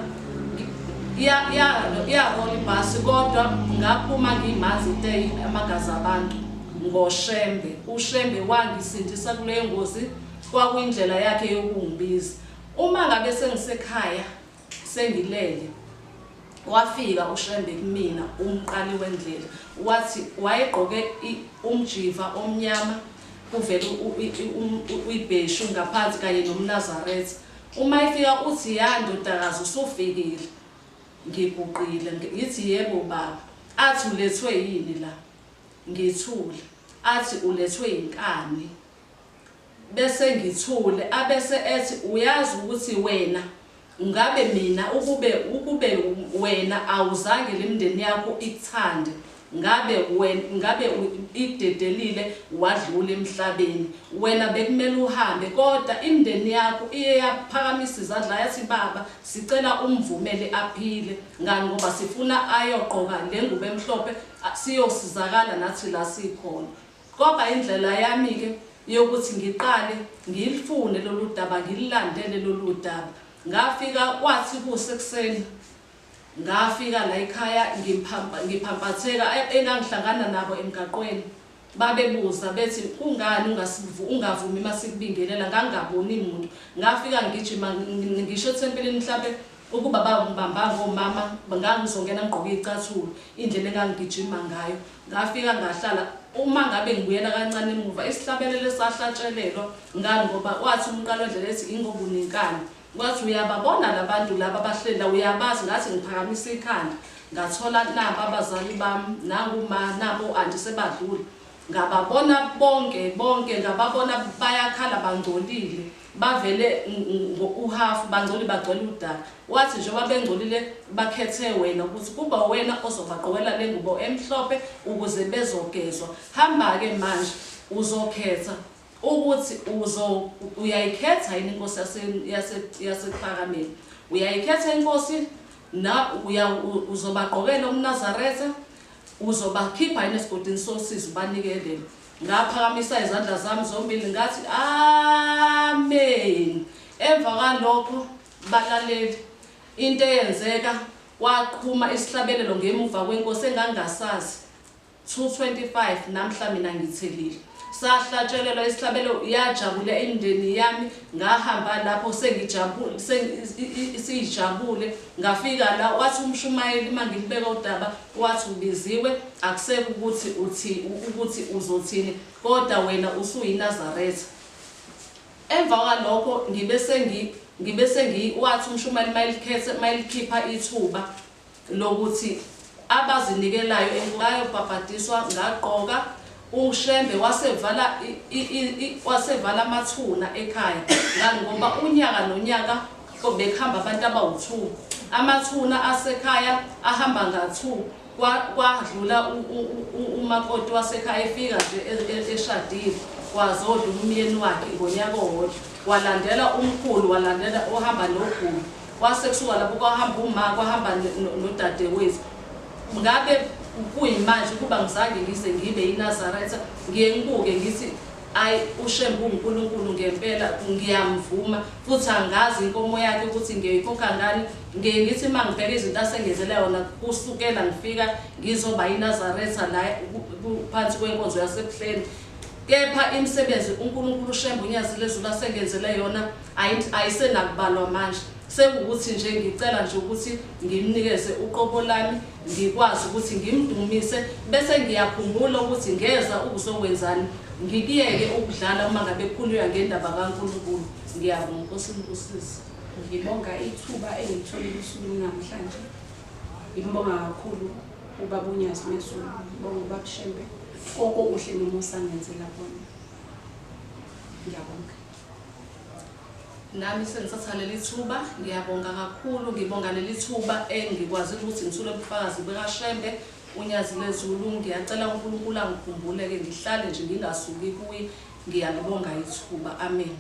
yarola ibhasi, kodwa ngaphuma ngimanzi te amagazi abantu ngoShembe. uShembe wangisindisa kuleyo ngozi, kwakuyindlela yakhe yokungibiza. Uma ngabe sengisekhaya sengilele, wafika uShembe kumina umqali wendlela, wathi wayegqoke umjiva omnyama Kuvele uyibheshu ngaphansi kanye nomNazaretha. Uma efika uthi, ya ndodakazi, usufikile. Ngiguqile, ngithi, yebo baba. Athi, ulethwe yini la? Ngithule. Athi, ulethwe inkani. Bese ngithule, abese ethi, uyazi ukuthi wena ngabe mina ukube wena awuzange lemndeni yakho ikuthande, ngabe wena ngabe ikudedelile wadlula emhlabeni. Wena bekumele uhambe, kodwa imndeni yakho iye yaphakamisa izandla yathi, baba, sicela umvumele aphile. Ngani? Ngoba sifuna ayogqoka le ngubo emhlophe, siyosizakala nathi la sikhona. Kwaba indlela yami-ke yokuthi ngiqale ngilifune lolu daba, ngililandele lolu daba. Ngafika kwathi kusekuseni, ngafika la ekhaya ngiphampatheka. Engangihlangana nabo emgaqweni babebuza bethi, kungani ungavumi uma sikubingelela? Ngangingaboni muntu. Ngafika ngigijima, ngisho ethempelini, mhlampe ukuba bangibambanga omama ngangizongena ngigqoke iy'cathulo, indlela engangigijima ngayo. Ngafika ngahlala. Uma ngabe ngibuyela kancane emuva, isihlabelelo sahlatshelelwa. Ngani? Ngoba wathi umqalo wendlela ethi, ingoba unenkani. Wathi, uyababona labantu laba abahleli la, uyabazi? Ngathi ngiphakamisa ikhanda, ngathola naba abazali bami, nanguma nabo anti sebadlula. Ngababona bonke bonke, ngababona bayakhala, bangcolile, bavele uhafu, bangcolile, bagcwele udaka. Wathi njengoba bengcolile, bakhethe wena ukuthi kuba wena ozobagqokela le ngubo emhlophe ukuze bezogezwa. Hamba-ke manje uzokhetha ukuthi uyayikhetha yini inkosi yaseKuphakameni, uyayikhetha inkosi na uzobagqokela umNazaretha, uzobakhipha yini esigodini sosizi, ubanikelele. Ngaphakamisa izandla zami zombili, ngathi amen. Emva kwalokho, balaleli, into eyenzeka, waqhuma isihlabelelo ngemuva kwenkosi engangasazi, 225 namhla mina ngithelile. Sahlatshelelwa isihlabelo, yajabula imindeni yami. Ngahamba lapho sengijabule, siyijabule. Ngafika la, wathi umshumayeli uma ngilibeka udaba, wathi ubiziwe, akusekho ukuthi uthi ukuthi uzothini, kodwa wena usuyiNazaretha. Emva kwalokho ngibe sengi wathi umshumayeli mayilikhethe, mayilikhipha ithuba lokuthi abazinikelayo bayobhabhadiswa, ngaqoka uShembe wasevala wasevala amathuna ekhaya. Ngani? Ngoba unyaka nonyaka bekuhamba abantu abawu-2, amathuna asekhaya ahamba nga-2. Kwadlula umakoti wasekhaya, efika nje eshadile, kwazodlula umyeni wakhe ngonyaka owodwa, walandela umkhulu, walandela ohamba nogulu, kwase kusuka lapho kwahamba uma kwahamba nodadewethu. Ngabe kuyimanje ukuba ngizange ngize ngibe iNazaretha, ngiye ngibuke ngithi, ayi, uShembe uNkulunkulu ngempela, ngiyamvuma futhi. Angazi inkomo yakhe ukuthi ngiyoyikhokha ngani. Ngiye ngithi uma ngibheka izinto asengenzela yona kusukela ngifika ngizoba iNazaretha la phansi kwenkonzo yaseBuhleni, kepha imisebenzi uNkulunkulu uShembe uNyazi Lezulu asengenzele yona ayisenakubalwa. Manje sekuwukuthi nje ngicela nje ukuthi ngimnikeze uqobo lami, ngikwazi ukuthi ngimdumise, bese ngiyakhumbula ukuthi ngeza ukuzokwenzani, ngikuyeke ukudlala uma ngabe kukhulunywa ngendaba kaNkulunkulu. Ngiyabonga, Nkosi nibusise. Ngibonga ithuba engilitholile usuku namhlanje. Ngimbonga kakhulu ubaba uNyazi Lwezulu, ngibonga ubaba Shembe konke okuhle nomusa angenzela kona. Ngiyabonga. Nami sengithatha leli thuba, ngiyabonga kakhulu. Ngibonga leli thuba engikwazile ukuthi ngithule ubufakazi bekaShembe uNyazi Lezulu. Ngiyacela uNkulunkulu angikhumbule-ke, ngihlale nje ngingasuki kuye. Ngiyalibonga ithuba, amen.